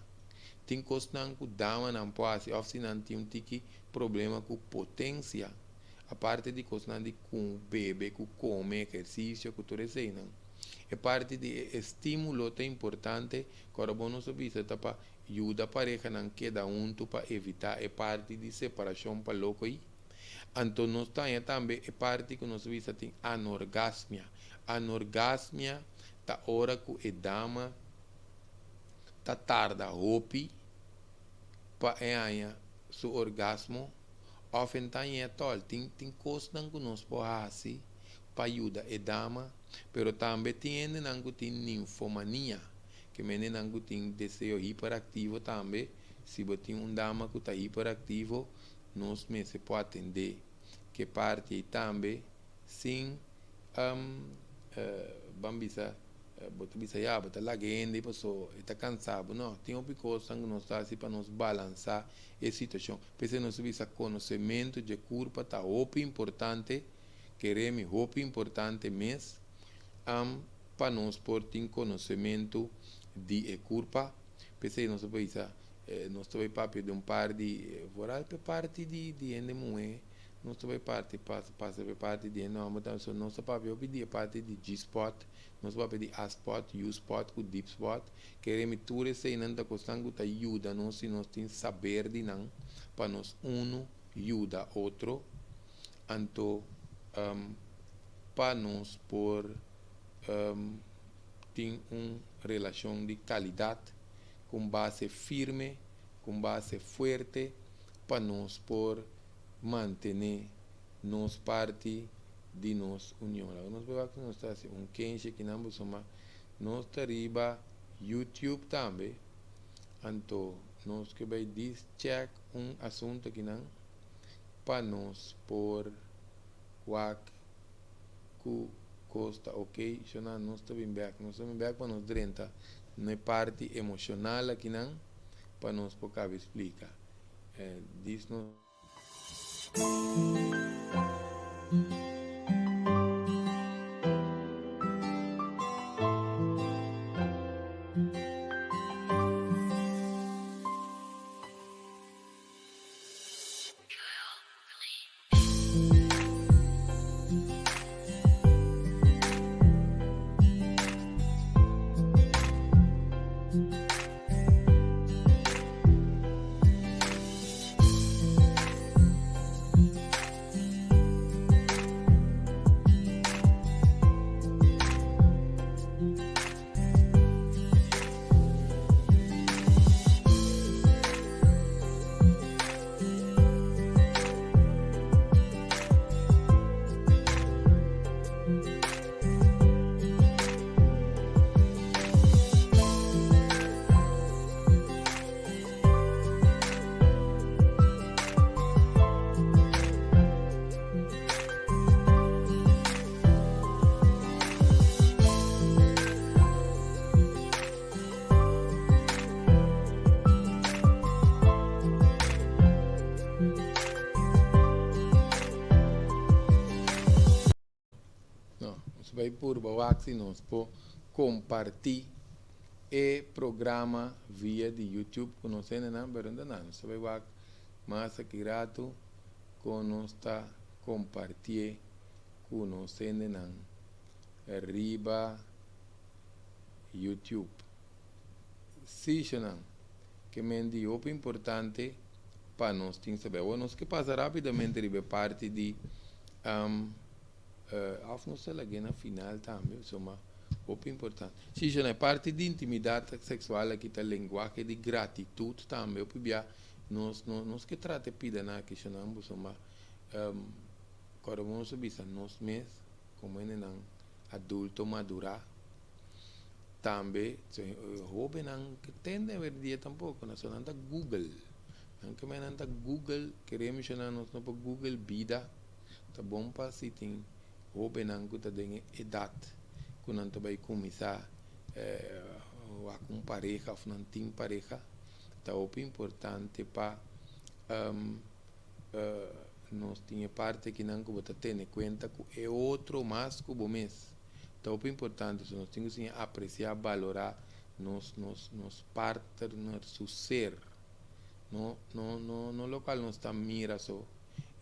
Tin kosnan ku damanan por hasi òf si nan tin un tiki problema ku potensia, aparte di kosnan di ku bebe, ku kome, ehersisio, ku tur eseinan. E parti di e estímulo ta importante, ku ora bo nos a bisa ta pa yuda parehanan keda huntu pa evitá e parti di separashon pa loko ei. Anto nos ta haña tambe e parti ku nos a bisa tin anorgasmia. Anorgasmia ta ora ku e dama ta tarda hopi pa e haña su orgasmo òf e ta hañ'é atòl. Tin tin kosnan ku nos por hasi pa yuda e dama, pero tambe tin hendenan ku tin ninfomania, ke mendenan ku tin deseo hiperaktivo tambe. Si bo tin un dama ku ta hiperaktivo, nos mester por atendé ke parti ei tambe sin ban bisa. Bo ta bisa ya bo ta laga e hende paso e ta kansa bo. No, tin hopi kosnan ku nos ta hasi pa nos balansá e situashon. P'esei nos ta bisa konosementu dje kurpa ta hopi importante, kere mi hopi importante mes pa nos por tin konosementu di e kurpa. P'esei nos ta bisa nos ta bai papia di un par di vooral p'e parti di hende muhé. Nos ta bai parti pasa pasa pa e parti di e nòmber tambe. So nos ta papia hopi di e parti di G-spot, nos ta papia di A-spot, U-spot ku deep spot. Kere mi tur eseinan ta kosnan ku ta yuda nos si nos tin saber di nan pa nos unu yuda otro. Anto pa nos por tin un relashon di kalidat ku un base firme, ku un base fuerte pa nos por mantené nos parti di nos union. Laga nos beba ku nos ta hasi un kenshi akinan pasobra nos ta riba YouTube tambe, anto nos ke bai dis check un asuntu akinan pa nos por wak ku kos ta ok. Shona nos ta bin bek, nos ta bin bek pa nos drenta na e parti emoshonal akinan pa nos por kabe splika. Dis nos. No, nos bai purba wak si nos por comparti e programa via di YouTube cu nos hendenan, pero no ta nada. Nos ta bai wak mas aki rato con nos ta compartié cu nos hendenan riba YouTube. Sishonan ke men di hopi importante. Pa nos tin sabi. Awor nos ke pasa rápidamente riba e parti di òf nos ta lag'é na final tambe, suma hopi importante. Sí, shona, e parti di intimidat seksual aki ta lenguahe di gratitut tambe. Hopi bia nos no nos ke trata e pidanan aki, shona, suma kòrda bo nos a bisa nos mes komo hendenan adulto madurá. Tambe hobennan ke tende awendia tampoko na so nan ta google nan ke nan ta google kere menshoná nos no por google bida ta bon pa si tin hobennan ku ta den e edat ku nan ta bai kuminsá wak un pareha òf nan tin pareha ta hopi importante pa nos tin e parti akinan ku bo ta tene kuenta ku e otro mas ku bo mes. Ta hopi importante, so nos tin ku siña apresiá, balorá nos nos nos partner su ser. No no no no lokual nos ta mira so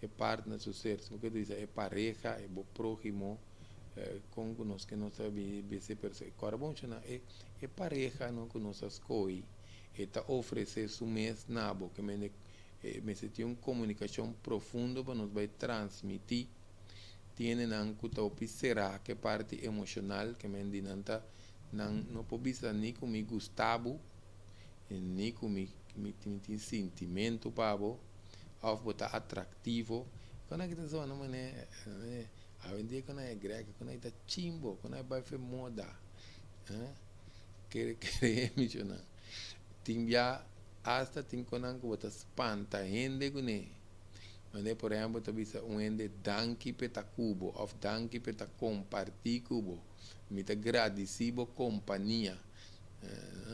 e partner su ser, sino ke ta bisa e pareha, e bo próhimo, kon ku nos ke nos ta bisa e persona. Kòrda bon shona e e pareha no ku nos a skohi e ta ofresé su mes na bo, ke mende e mester tin un komunikashon profundo pa nos bai transmití. Tiene nan ku ta hopi será ku e parti emoshonal, ke men di nan ta nan no por bisa ni ku mi gusta bo, ni ku mi mi tin sintimentu pa bo, òf bo ta atraktivo. Kon aki ta zona manera awendia kon a e grek, kon a ta chimbo, kon a bai fe moda, kere kere mi Tin bia asta tin konan ku bo ta spanta hende kuné. Manera por ehempel ta bisa un hende danki p'e ta ku bo òf danki p'e ta kompartí ku bo. Mi ta gradisí bo kompania.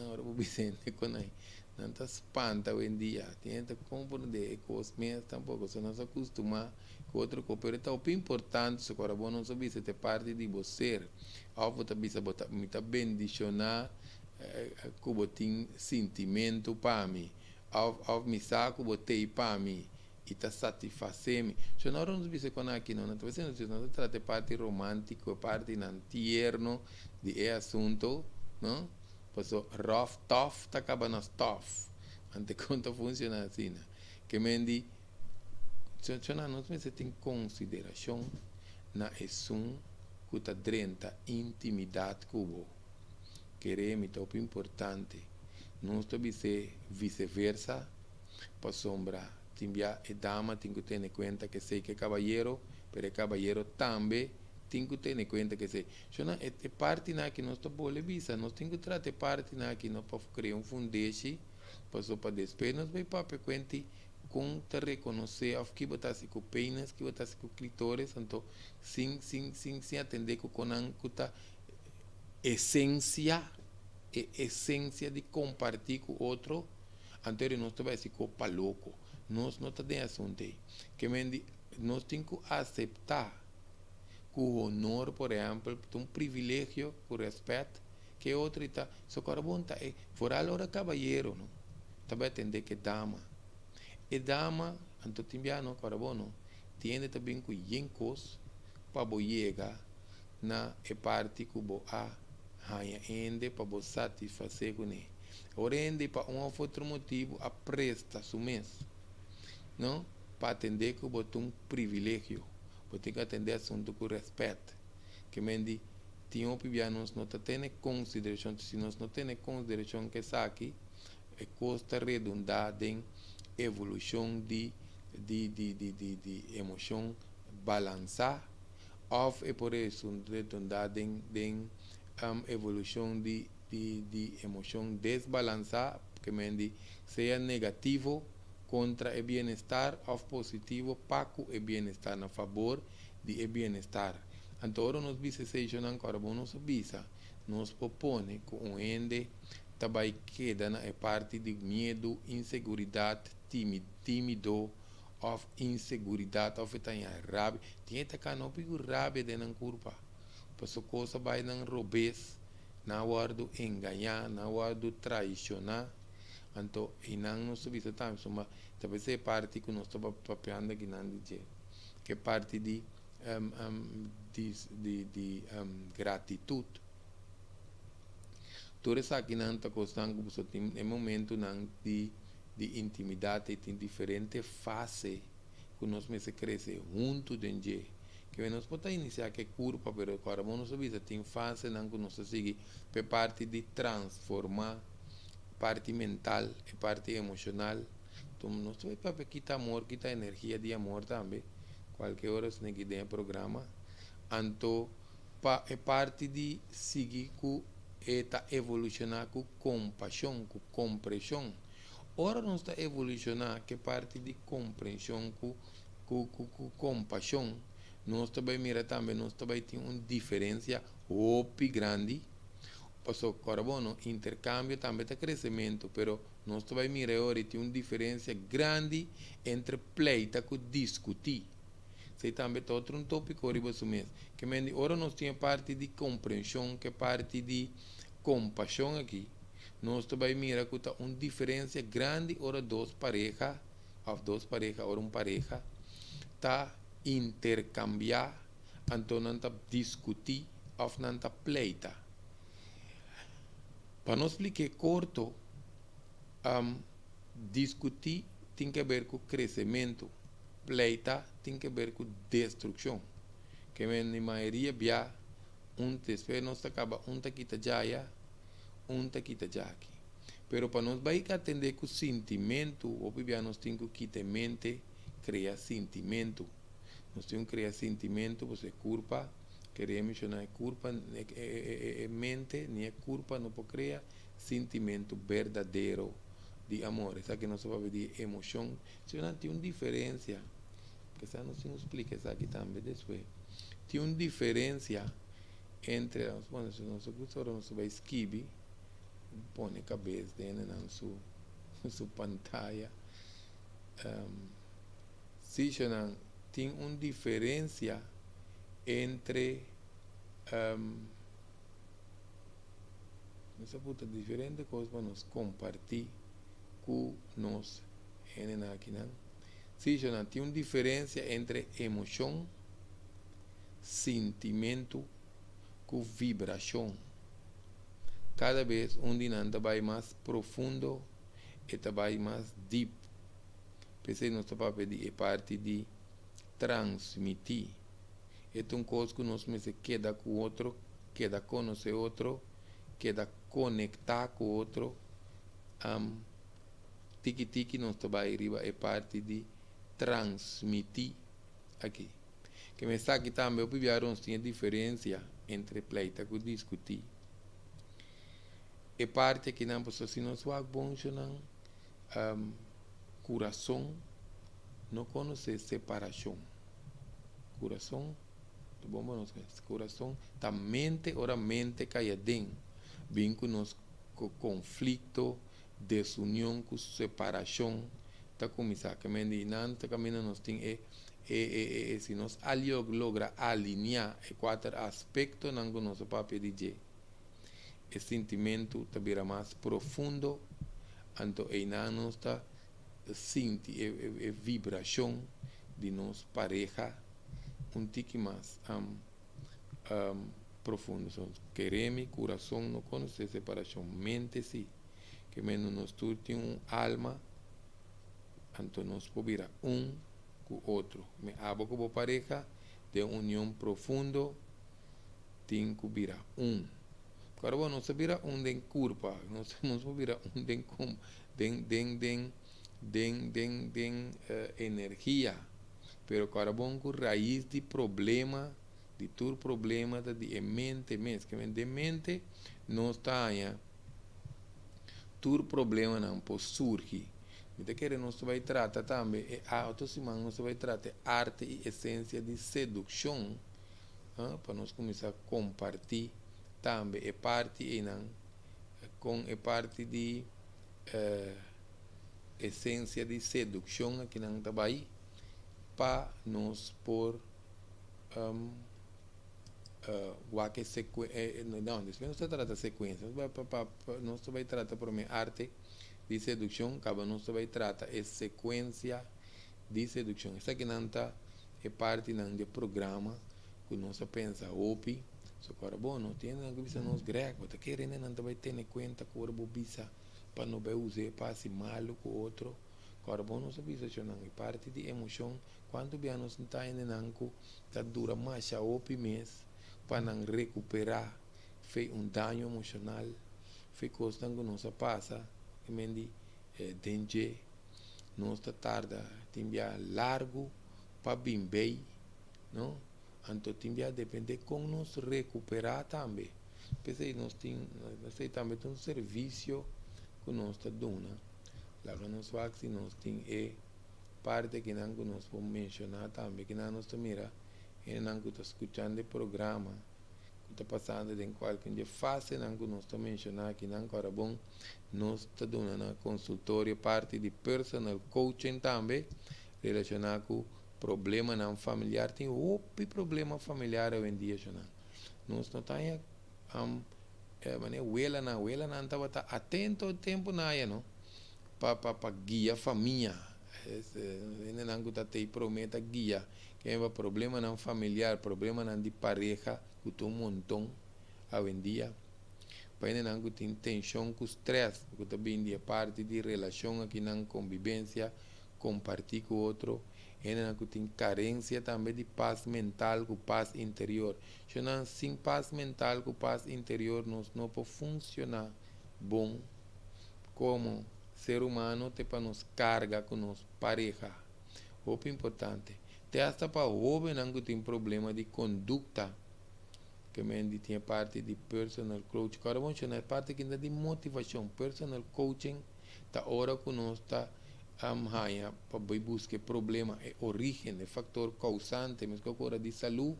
Ora bo bisa hende kon ai, nan ta spanta awendia. Tin hende ta komprondé e kos mes tampoko. So nos a kustumá ku otro kos. Pero e ta hopi importante so ku ora bo no sa bisa ta e parti di bo ser. Òf bo ta bisa bo ta mi ta bendishoná ku bo tin sintimentu pa mi. Of of mi sa ku bo tei pa mi i ta satisfasé mi. So no ora nos bisa kon aki no, no ta bisa nos ta trata e parti romántiko, e partinan tierno di e asunto, no? Paso ròf tòf ta kaba na stòf. Ante kon ta funshoná asina. Ke men di, so nan nos mester tin konsiderashon na esun ku ta drenta intimidat ku bo. Kere mi ta hopi importante. Nos ta bis'é viceversa, pasobra tin bia e dama tin ku tene kuenta ku esei ku e kabayero, pero e kabayero tambe tin ku tene kuenta ku esei. Shona, e e partinan aki nos ta bole bisa, nos tin ku trata e partinan aki no pa krea un fundeshi, pasobra pa despues nos bai papia kuenti kon ta rekonosé òf ki bo ta hasi ku penis, ki bo ta hasi ku klitoris, anto sin sin sin sin atendé ku konan ku ta esensia, e esensia di kompartí ku otro, anto eri nos ta bai hasi ko pa loko. Nos no ta den asuntu ei. Ke men di nos tin ku aseptá ku honor, por ehèmpel, ta un privilegio, ku rèspèt, ke e otro i ta sokòrda bon ta e, foral ora kabayero no ta bai atendé ku e dama. E dama, anto tin biaha no kòrda bon no, tin hende ta bin ku yen kos pa bo yega na e parti ku bo a haña hende pa bo satisfasé kuné. Ora hende pa un òf otro motibu a presta su mes, no, pa atendé ku bo ta un privilegio. Bo tin ku atendé asuntu ku rèspèt. Ke men di, tin hopi bia nos no ta tene konsiderashon, si nos no tene konsiderashon ku esaki, e kos ta redundá den evolushon di di di di di di emoshon balansá. Òf e por redundá den den evolushon di di di emoshon desbalansá, ke men di sea negativo kontra e bienestar òf positivo pa ku e bienestar, na fabor di e bienestar. Anto ora nos bisa esei shonnan ku ora bo nos a bisa, nos por pone ku un hende ta bai keda na e parti di miedu, inseguridat, timido, òf inseguridat òf e ta haña rabia. Tin e ta kana hopi ku rabia den nan kurpa. Pasobra kos a bai nan robes, nan a wòrdu engañá, nan a wòrdu traishoná. Anto einan nos ta bisa tambe suma ta bisa e parti ku nos ta papiando akinan di dje, ku e parti di di di gratitut. Tur esakinan ta kosnan ku boso tin e momentunan di. Di intimidat ei tin diferente fase ku nos mester krese huntu den dje. Ke nos por ta inisiá ku e kurpa, pero ku ora bo nos a bisa tin fasenan ku nos ta sigui pa e parti di transformá parti mental, e parti emoshonal. Enton nos ta bai papia kita amor, kita energia di amor tambe, kualke ora esaki den e programa. Anto pa e parti di sigui ku e ta evolushoná ku kompashon, ku kompreshon. Ora nos ta evolushoná ku e parti di komprenshon ku ku ku ku kompashon, nos ta bai mira tambe nos ta bai tin un diferensia hopi grandi. Pasobra kòrda bo no, interkambio tambe ta kresementu, pero nos ta bai mira e ora i tin un diferensia grandi entre pleita ku diskutí. Esei tambe ta otro un tópiko riba su mes. Ke men di ora nos tin e parti di komprenshon ku e parti di kompashon aki, nos ta bai mira ku ta un diferensia grandi ora dos pareha òf dos pareha ora un pareha ta interkambiá anto nan ta diskutí òf nan ta pleita. Pa nos splik'é korto, diskutí tin ke ber ku kresementu. Pleita tin ke ber ku destrukshon. Ke men di mayoria bia un despues nos ta kaba un ta kita djaya, un ta kita djaki. Pero pa nos bai atende ku sintimentu, hopi bia nos tin ku kita e mente krea sintimentu. Nos tin ku krea sintimentu pasobra e kurpa, keria menshoná e kurpa, e mente ni e kurpa no por krea sintimentu berdadero di amor. Esaki nos ta papia di emoshon. Si nan tin un diferencia, kisas nos tin ku splika esaki tambe despues. Tin un diferencia entre, nos pone si nos gusta ora nos bai skibi, pone kabes den nan su su pantaya. Si nan tin un diferencia entre nos a puta diferente kos pa nos kompartí ku nos hendenan akinan. Sí, shownan, tin un diferensia entre emoshon, sintimentu ku vibrashon. Kada bes un di nan ta bai mas profundo, e ta bai mas dip. P'esei nos ta papia di e parti di transmití. E ta un kos ku nos mester keda ku otro, keda konosé otro, keda konektá ku otro. Tiki tiki nos ta bai riba e parti di transmití aki. Ke mester aki tambe hopi biaha nos tin e diferensia entre pleita ku diskutí. E parti akinan pasobra si nos wak bon shownan kurason no konosé separashon. Kurason ta bon pa nos kurason ta mente ora mente kai aden bin ku nos konflikto desunion ku separashon ta kuminsá. Ke men di nan ta kaminda nos tin e e e e si nos a logra alineá e kuater aspektonan ku nos a papia di dje, e sintimentu ta bira mas profundo, anto einan nos ta sinti e e vibrashon di nos pareha un tiki mas profundo. So, kere mi kurason no konosé separashon, mente si. Ke mendo nos tur tin un alma, anto nos por bira un ku otro. Mi abo ku bo pareha den union profundo tin ku bira un. Kòrda bo, nos ta bira un den kurpa, nos nos por bira un den den den den den den den energia. Pero kòrda bon ku rais di problema, di tur problema ta di e mente mes. Ke men den mente nos ta haña tur problemanan por surgi. Mi ta kere nos ta bai trata tambe e otro siman nos ta bai trata e arte i esensia di sedukshon pa nos kuminsá kompartí tambe e parti einan kon e parti di esensia di sedukshon akinan ta bai pa nos por wak e sekue no despues nos ta trata sekuensia nos ta bai nos ta bai trata prome arte di sedukshon kaba nos ta bai trata e sekuensia di sedukshon esakinan ta e partinan di e programa ku nos a pensa hopi so ku ora bo no tin hende ku bisa nos Greg bo ta kere hende nan ta bai tene kuenta ku ora bo bisa. Pa no bai us'é pa hasi malu ku otro. Kòrda bon nos a bisa shonnan, e parti di emoshon, kuantu bia nos ta hendenan ku ta dura masha hopi mes pa nan rekuperá fe un daño emoshonal, fe kosnan ku nos a pasa, e men di den dje nos ta tarda tin bia largu pa bin bei, no? Anto tin bia depende kon nos rekuperá tambe. P'esei nos tin, esei tambe ta un servisio ku nos ta duna. Laga nos wak si nos tin e parti akinan ku nos por menshoná tambe. Kinan nos ta mira hendenan ku ta skuchando e programa ku ta pasando den kualke un di e fasenan ku nos ta menshoná akinan. Ku ora bon nos ta duna na konsultorio parti di personal coaching tambe relashoná ku problemanan familiar. Tin hopi problema familiar awendia shonnan. Nos no ta haña manera welanan, welanan tabata atento e tempu nan aya no pa pa pa guia famia. Hendenan ku ta tei prome ta guia ken pa problemanan familiar, problemanan di pareha ku ta un monton awendia. Pa hendenan ku tin tenshon ku strès ku ta bini di e parti di relashon akinan, kombibensia, kompartí ku otro. Hendenan ku tin karensia tambe di pas mental ku pas interior. Shonnan sin pas mental ku pas interior nos no por funshoná bon komo ser humano te pa nos karga ku nos pareha. Hopi importante. Te asta pa hóbennan ku tin problema di kondukta ke men di tin e parti di personal coach. Kòrda bon shonnan e parti aki ta di motivashon. Personal coaching ta ora ku nos ta haña pa bai buska e problema, e orígen, e faktor kousante, meskos ku ora di salú,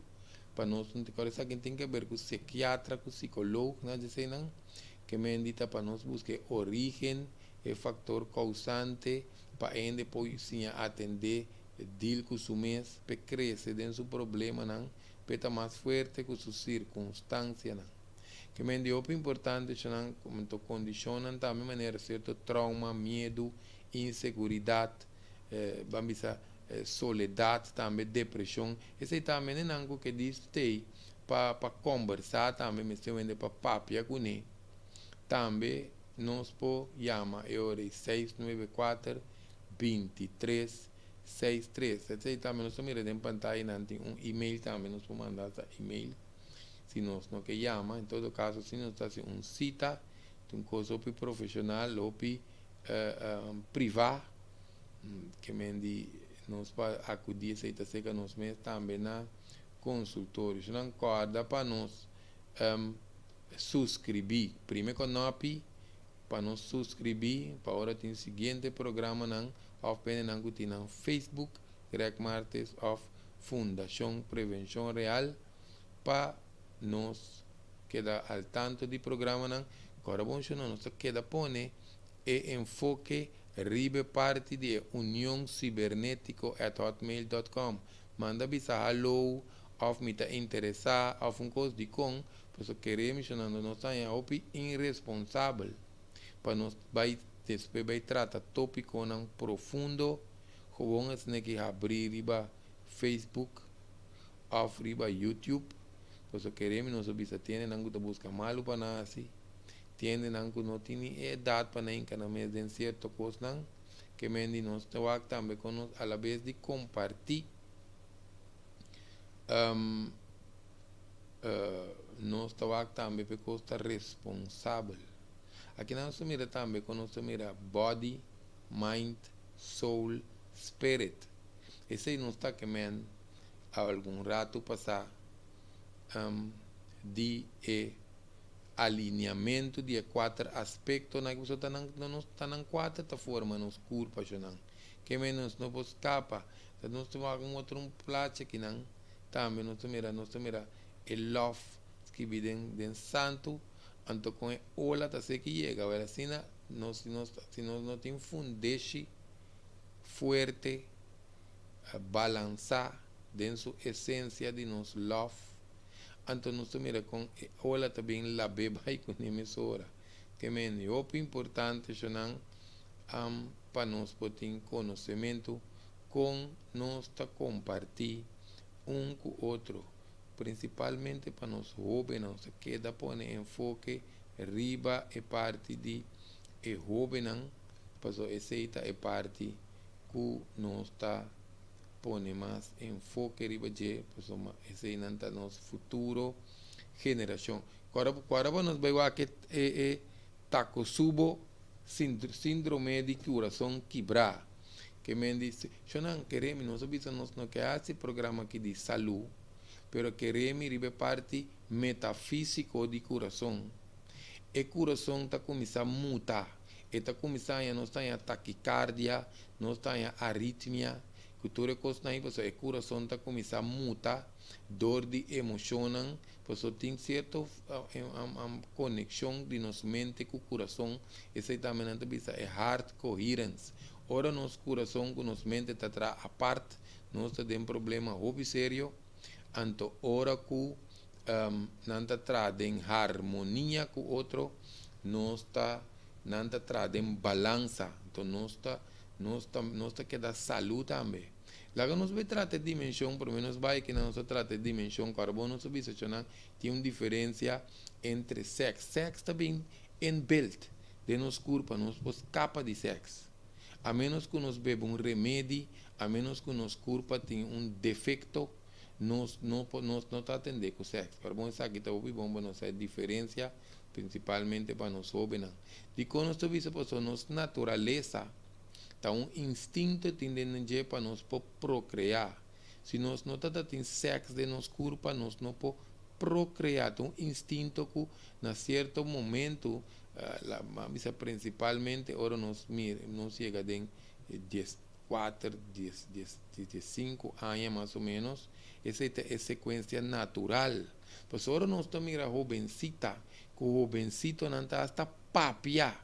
pa nos no tin, esaki tin ke ber ku sikiatra, ku sikolog, nan eseinan, ke men di ta pa nos buska e orígen, e faktor kousante, pa hende por siña atendé, deal ku su mes, p'e krese den su problemanan, p'e ta mas fuerte ku su sirkunstansianan. Ke men di hopi importante esnan komo kondishonnan tambe manera sierto trauma, miedu, inseguridat, ban bisa soledat tambe, depreshon. Esei tambe nenan ku ke di stay pa pa kombersá tambe mester wende pa papia kuné. Tambe nos por yama e ora ei 694 23 63. Esei tambe nos ta mira den pantaya nan tin un email tambe nos por manda esta email. Si nos no ke yama, en todo kaso si nos ta hasi un sita, ta un kos hopi profeshonal, hopi privá, ke men di nos pa akudí esei ta serka nos mes tambe na konsultorio. Si nan kòrda pa nos suskribí, prime kònòpi pa nos suskribí pa ora tin siguiente programanan òf pendenan ku tin nan Facebook, Greg Martes òf Fundashon Prevenshon Real. Pa nos keda al tanto di programanan, kòrda bon shonó nos ta keda pone e enfoke riba e parti di e union sibernetiko at hotmail dot com. Manda bisa hallo òf mi ta interesá òf un kos dikon, pasobra kere mi shonando nos ta haña hopi iresponsabel pa nos bai despues bai trata topikonan profundo gewoon esne ki habri riba Facebook. Of riba YouTube, pasobra kere mi nos a bisa tiendenan ku ta buska malu pa nan hasi, tiendenan ku no tin ni e edat pa nan hinka nan mes den sierto kosnan, ke men di nos ta wak tambe kon nos alabes di kompartí nos ta wak tambe pa e kos ta responsabel. Akinan nos ta mira tambe kon nos ta mira body, mind, soul, spirit. Esei nos ta ke men algun ratu pasá di e alineamentu di e kuater aspektonan ku ta nan nos ta nan kuater ta forma nos kurpa shonnan. Ke men nos no por skapa. Ta nos ta wak un otro un plachi akinan tambe nos ta mira nos ta mira e lòf skibi den den santu anto kon e ola ta seki yega wèl asina nos si nos si nos no tin fundeshi fuerte balansá den su esensia di nos lòf, anto nos ta mira kon e ola ta bin lab'é bai kuné mesora. Ke men hopi importante shonnan pa nos por tin konosementu kon nos ta kompartí un ku otro, prinsipalmente pa nos hóbennan. Nos ta keda pone enfoke riba e parti di. e hóbennan, paso esei ta e parti ku nos ta pone mas enfoke riba dje, pasobra eseinan ta nos futuro generashon. Ku ora ku nos bai wak e Takotsubo síndrome di kurason kibrá. Ke men di, shonan kere mi, nos a bisa nos no ke hasi programa aki di salú, pero kere mi riba e parti metafísiko di kurason. E kurason ta kuminsá muta, e ta kuminsá haña, nos ta haña takikardia, nos ta haña aritmia, ku tur e kosnan ei pasobra e kurason ta kuminsá muta dor di emoshonnan, pasobra tin sierto konekshon di nos mente ku kurason, esei tambe nan ta bisa e heart coherence. Ora nos kurason ku nos mente ta traha apart, nos ta den problema hopi serio, anto ora ku nan ta traha den harmonia ku otro, nos ta nan ta traha den balansa, anto nos ta nos ta nos ta keda salú tambe. Laga nos bai trata e dimenshon, promé nos bai aki nan nos ta trata e dimenshon ku ora bo nos a bisa cu tin un diferensia entre sèks. Sèks ta bin inbuilt den nos kurpa, nos por skapa di sèks. A ménos ku nos bebe un remedi, a ménos ku nos kurpa tin un defekto, nos no por nos no ta atendé ku sèks. Pero bon esaki ta hopi bon pa nos sa e diferensia, prinsipalmente pa nos hóbennan. Dikon nos ta bisa? Pasobra nos naturalesa ta un instinto tin den dje pa nos por prokreá. Si nos no ta tin sèks den nos kurpa, nos no por prokreá. Ta un instinto ku na sierto momento, la bisa prinsipalmente ora nos mira nos yega den 14, 10, 10, 15 aña mas o ménos, esei ta e sekuensia natural. Pasobra ora nos ta mira hobensita ku hobensitonan ta hasta papia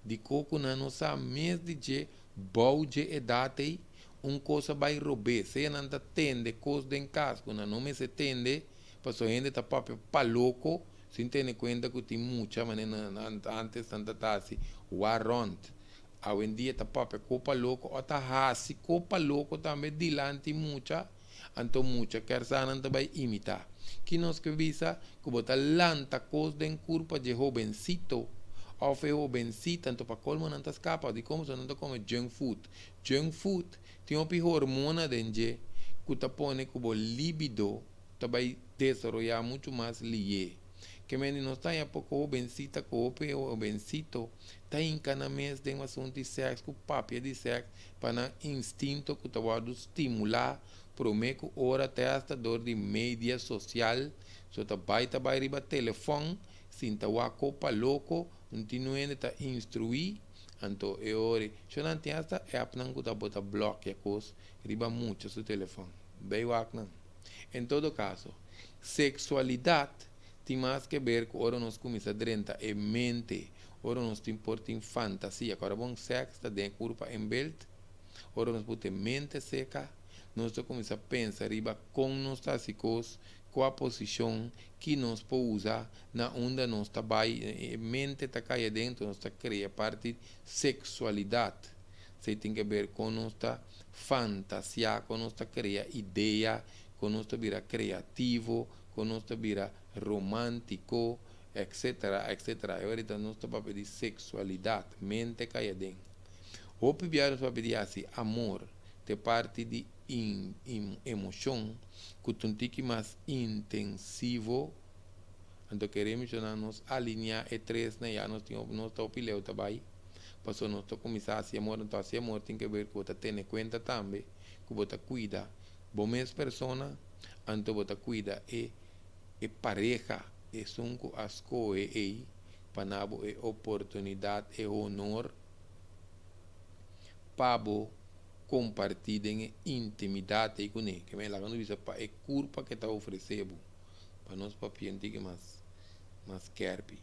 di ko ku nan no sa mes di dje bou dje edat ei, un kos a bai robes, sea nan ta tende kos den kas ku nan no mester tende, pasobra hende ta papia pa loko sin tene kuenta ku tin mucha manera nan antes nan ta hasi war rònt. Awendia ta papia ko pa loko o ta hasi ko pa loko tambe dilanti mucha, anto mucha kier sa nan ta bai imitá. Ki nos ke bisa? Ku bo ta lanta kos den kurpa dje hobensito òf e hobensita, anto pa kolmo nan ta skapa dikon pasobra nan ta kome junk food. Junk food tin hopi hormona den dje ku ta pone ku bo libido ta bai desaroyá muchu mas lié. Ke mende nos ta haña poko hobensita ku hopi hobensito ta hinka nan mes den asuntu di sèks ku papia di sèks pa nan instinto ku ta wòrdu stimulá promé ku ora te asta dor di media sosial so ta bai ta bai riba telefòn sinta wak kopa loko un tin un hende ta instruí anto e ora so nan tin asta appnan ku ta bo ta blòkia kos riba mucha su telefòn bai wak nan. En todo kaso, seksualidat tin mas ke ber ku ora nos kuminsá drenta e mente, ora nos tin por tin fantasia. Ku ora bon sèks ta den e kurpa enbelt, ora nos put e mente seka, nos ta kuminsá pensa riba kon nos ta hasi kos, kua posishon, ki nos por usa, na unda nos ta bai. E mente ta kai aden, enton nos ta krea parti seksualidat. Esei tin ke ber kon nos ta fantasiá, kon nos ta krea idea, kon nos ta bira kreativo, kon nos ta bira romántiko, etcétera, etcétera. E ora nos ta papia di seksualidat, mente kai aden. Hopi biaha nos papia di hasi amor, ta e parti di emoshon ku ta un tiki mas intensivo. Anto kere menshoná nos alineá e tresnan ya nos tin nos ta hopi leu ta bai. Pasobra nos ta kuminsá hasi amor, anto hasi amor tin ke ber ku bo ta tene kuenta tambe ku bo ta kuida bo mes persona, anto bo ta kuida e e pareha, esun ku a skohe ei pa na bo e oportunidat, e honor pa bo kompartí den e intimidat ei kuné. Ke men laga nos bisa pa e kurpa ke ta ofresé bo, pa nos papia un tiki mas mas skerpi.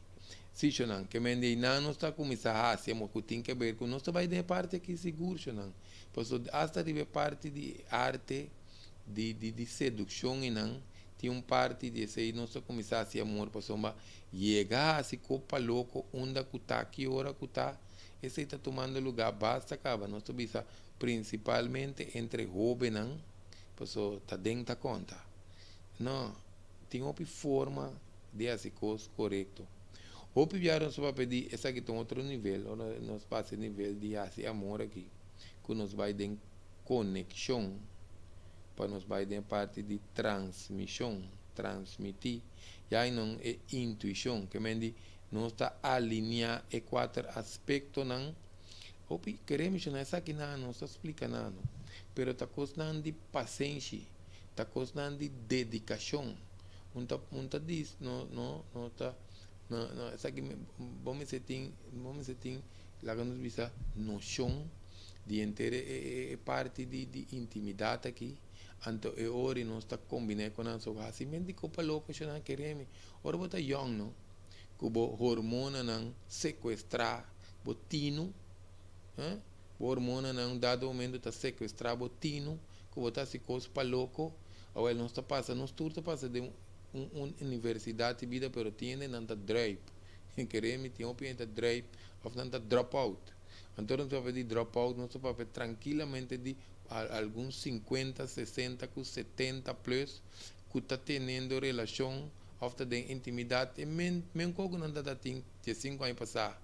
Sí, shonan, ke men di einan nos ta kuminsá hasi amor ku tin ke ber ku nos ta bai den e parti aki sigur, shonan. Pasobra asta riba e parti di arte di di di sedukshon einan tin un parti di esei nos ta kuminsá hasi amor pasobra yega hasi kopa loko unda ku ta ki ora ku ta esei ta tumando lugá basta kaba nos ta bisa prinsipalmente entre hóbennan pasobra ta den ta konta. No, tin hopi forma di hasi kos korekto. Hopi biaha nos papia di esaki ta un otro nivel, ora nos pasa e nivel di hasi amor aki, ku nos bai den konekshon, pa nos bai den e parti di transmishon, transmití, ya einan e intuishon, ke men di nos ta alineá e kuater aspektonan. Hopi kere menshoná esaki nan, nos ta splika nan, pero ta kosnan di pasenshi, ta kosnan di dedikashon. Un ta un ta dis no no no ta no no esaki bo mester tin bo mester tin laga nos bisa noshon di henter e e e parti di di intimidat aki anto e ora nos ta kombiná ku nan so hasi mente kopa loko shona kere mi ora bo ta yòn no ku bo hormonanan sekuestrá bo tinu eh bo hormonanan un dado momento ta sekuestrá bo tinu ku bo ta hasi kos pa loko. Awel nos ta pasa, nos tur ta pasa den un un universidat di bida pero tin hende nan ta druip. Kere mi tin hopi hende ta druip of nan ta drop out. Anto nos papia di drop out nos ta papia trankilamente di algun sinkuenta, sesenta ku setenta plus ku ta teniendo relashon of ta den intimidat e men men koko nan ta tin diesinku aña pasá.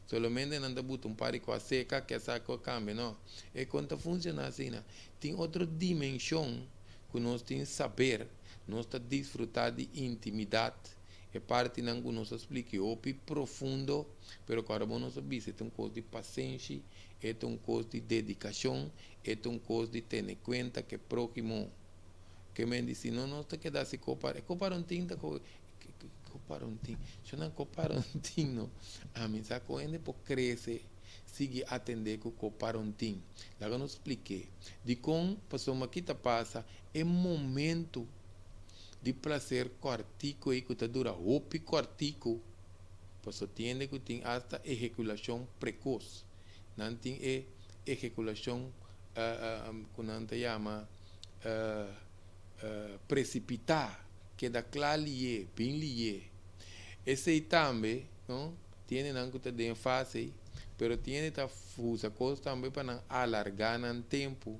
Solamente nan ta buta un par di kos seka ke sa ku a kambia no. E kon ta funshoná asina. Tin otro dimenshon ku nos tin saber, nos ta disfrutá di intimidat, e partinan ku nos a splika e hopi profundo, pero ku ora bo nos a bisa e ta un kos di pasenshi, e ta un kos di dedikashon, e ta un kos di tene kuenta ku e próhimo. Ke men di si no nos ta keda si kopa, e kopa rontin ta kopa rontin, shonnan kopa rontin no, ami sa ku hende por krese. sigui atendé ku koparontin. Laga nos splik'é dikon, pasobra ki ta pasa e momentu di plaser kòrtiku ei ku ta dura hopi kòrtiku, pasobra tin hende ku tin asta ehekulashon prekos. Nan tin e ehekulashon ku nan ta yama presipitá, keda kla lié, bin lié. Esei tambe, no? Tin hendenan ku ta den fase ei, pero tin hende ta usa kos tambe pa nan alargá nan tempu.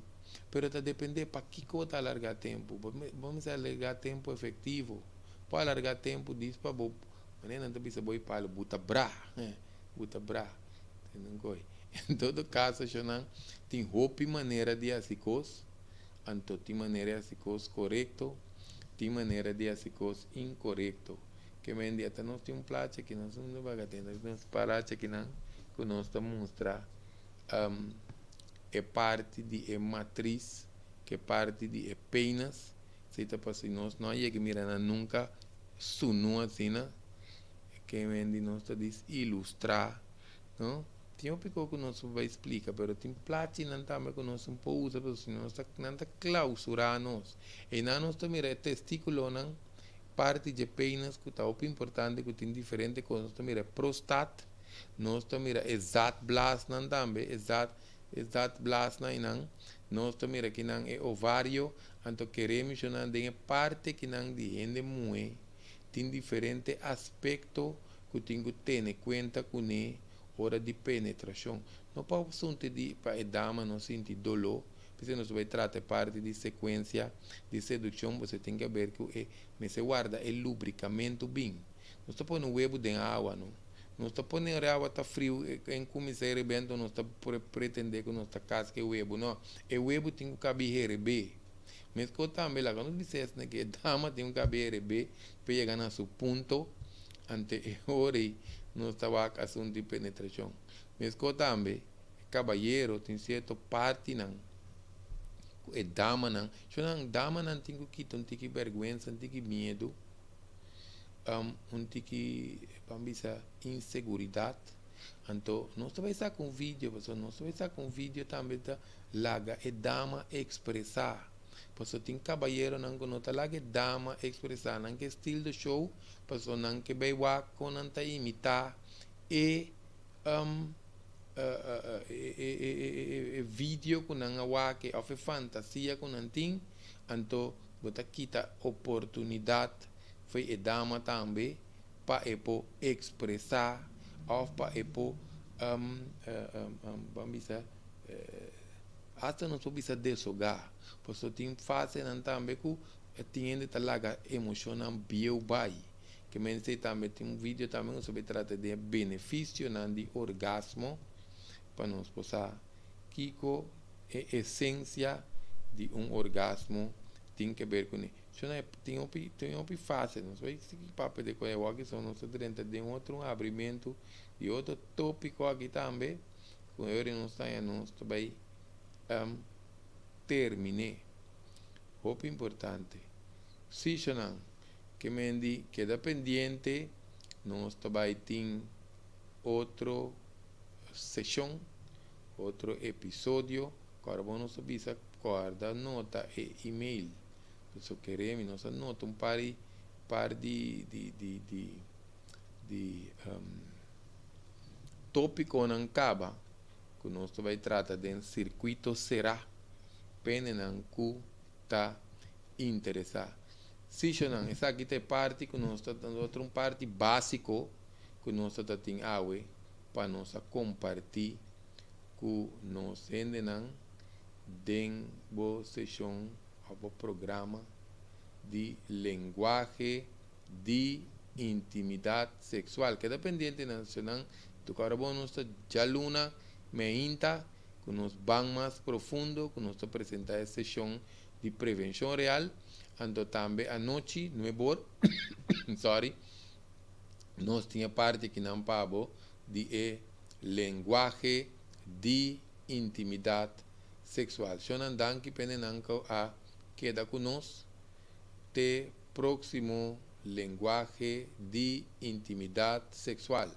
Pero ta dependé pakiko bo ta alargá tempu. Bo bo mester alargá tempu efektivo. Por alargá tempu dis pa bo, manera nan ta bisa bo e palo, bo ta bra, bo ta bra. Tende koi. En todo kaso shonnan tin hopi manera di hasi kos, anto tin manera di hasi kos korekto, tin manera di hasi kos inkorekto. Ke men di ata nos tin un plachi aki nos no baga tin nos parachi akinan ku nos ta mustra e parti di e matris ke parti di e penis si ta pasobra nos no a yega mira nan nunka sunu asina ke men di nos ta dis ilustra no tin hopi kos ku nos por bai splika pero tin plachinan tambe ku nos no por usa pasobra si no nan ta klausura nos einan nos ta mira e testikulonan. Parti dje penis ku ta hopi importante ku tin diferente kos. Nos ta mira e prostat, nos ta mira e zaadblaasnan tambe, e zaad e zaadblaasnan einan. Nos ta mira kinan e ovario, anto kere menshoná den e parti kinan di hende muhé tin diferente aspekto ku tin ku tene kuenta kuné ora di penetrashon. No pa asuntu di pa e dama no sinti doló, P'esei nos bai trata e parti di sekuensia di sedukshon, boso tin ke ber ku e mester warda e lubrikamentu bin. Nos ta pone webu den awa, no? Nos ta pone ora e awa ta friu en kuminsá e rebento nos ta pretendé ku nos ta kaska e webu. No, e webu tin ku kabi herebé. Meskos tambe laga nos bisa esnan ku e dama tin ku kabi herebé pa e yega na su punto ante e ora ei nos ta wak asuntu di penetrashon. Meskos tambe. E kabayero tin sierto partinan ku e damanan, so nan damanan tin ku kita un tiki bèrgwensa, un tiki miedu, un tiki ban bisa inseguridat. Anto nos ta bai saka un video, pasobra nos ta bai saka un video tambe ta laga e dama ekspresá. Pasobra tin kabayeronan ku no ta laga e dama ekspresá, nan ke steal the show, pasobra nan ke bai wak kon nan ta imitá e e video ku nan a wak òf e fantasia ku nan tin, anto bo ta kita oportunidat fo'i e dama tambe pa e por ekspresá òf pa e por ban bisa asta nos por bisa deshogá, pasobra tin fasenan tambe ku tin hende ta laga emoshonnan bieu bai. Ke men esei tambe tin un video tambe ku nos ta trata di e benefisionan di orgasmo pa nos por sa kiko e esensia di un orgasmo tin ke ber kuné. Shona tin hopi tin hopi fase nos bai sigui papia di kos awor so nos ta drenta den otro un abrimentu di otro topiko aki tambe ku e ora nos ta haña nos ta bai terminé. Hopi importante. Sí, shonan, ke men di keda pendiente, nos ta bai tin otro seshon, otro episodio. Kòrda bo nos a bisa kòrda nota e email. Pasobra kere mi nos a nota un par di par di di di di di tópikonan kaba ku nos ta bai trata den sirkuito será pendenan ku ta interesá. Sishonan, esaki ta e parti ku nos ta otro un parti básiko ku nos ta ta tin awe pa nos a kompartí ku nos hendenan den bo seshon òf bo programa di lenguahe di intimidat seksual. Keda pendiente nan seshonan, tuka ora bo nos ta djaluna meinta ku nos ban mas profundo ku nos ta presentá e seshon di prevenshon real, anto tambe anochi nuebor sorry nos tin e parti akinan pa bo di e lenguahe di intimidat seksual. Shonnan danki p'e nenan ku a keda ku nos te próksimo lenguahe di intimidat seksual.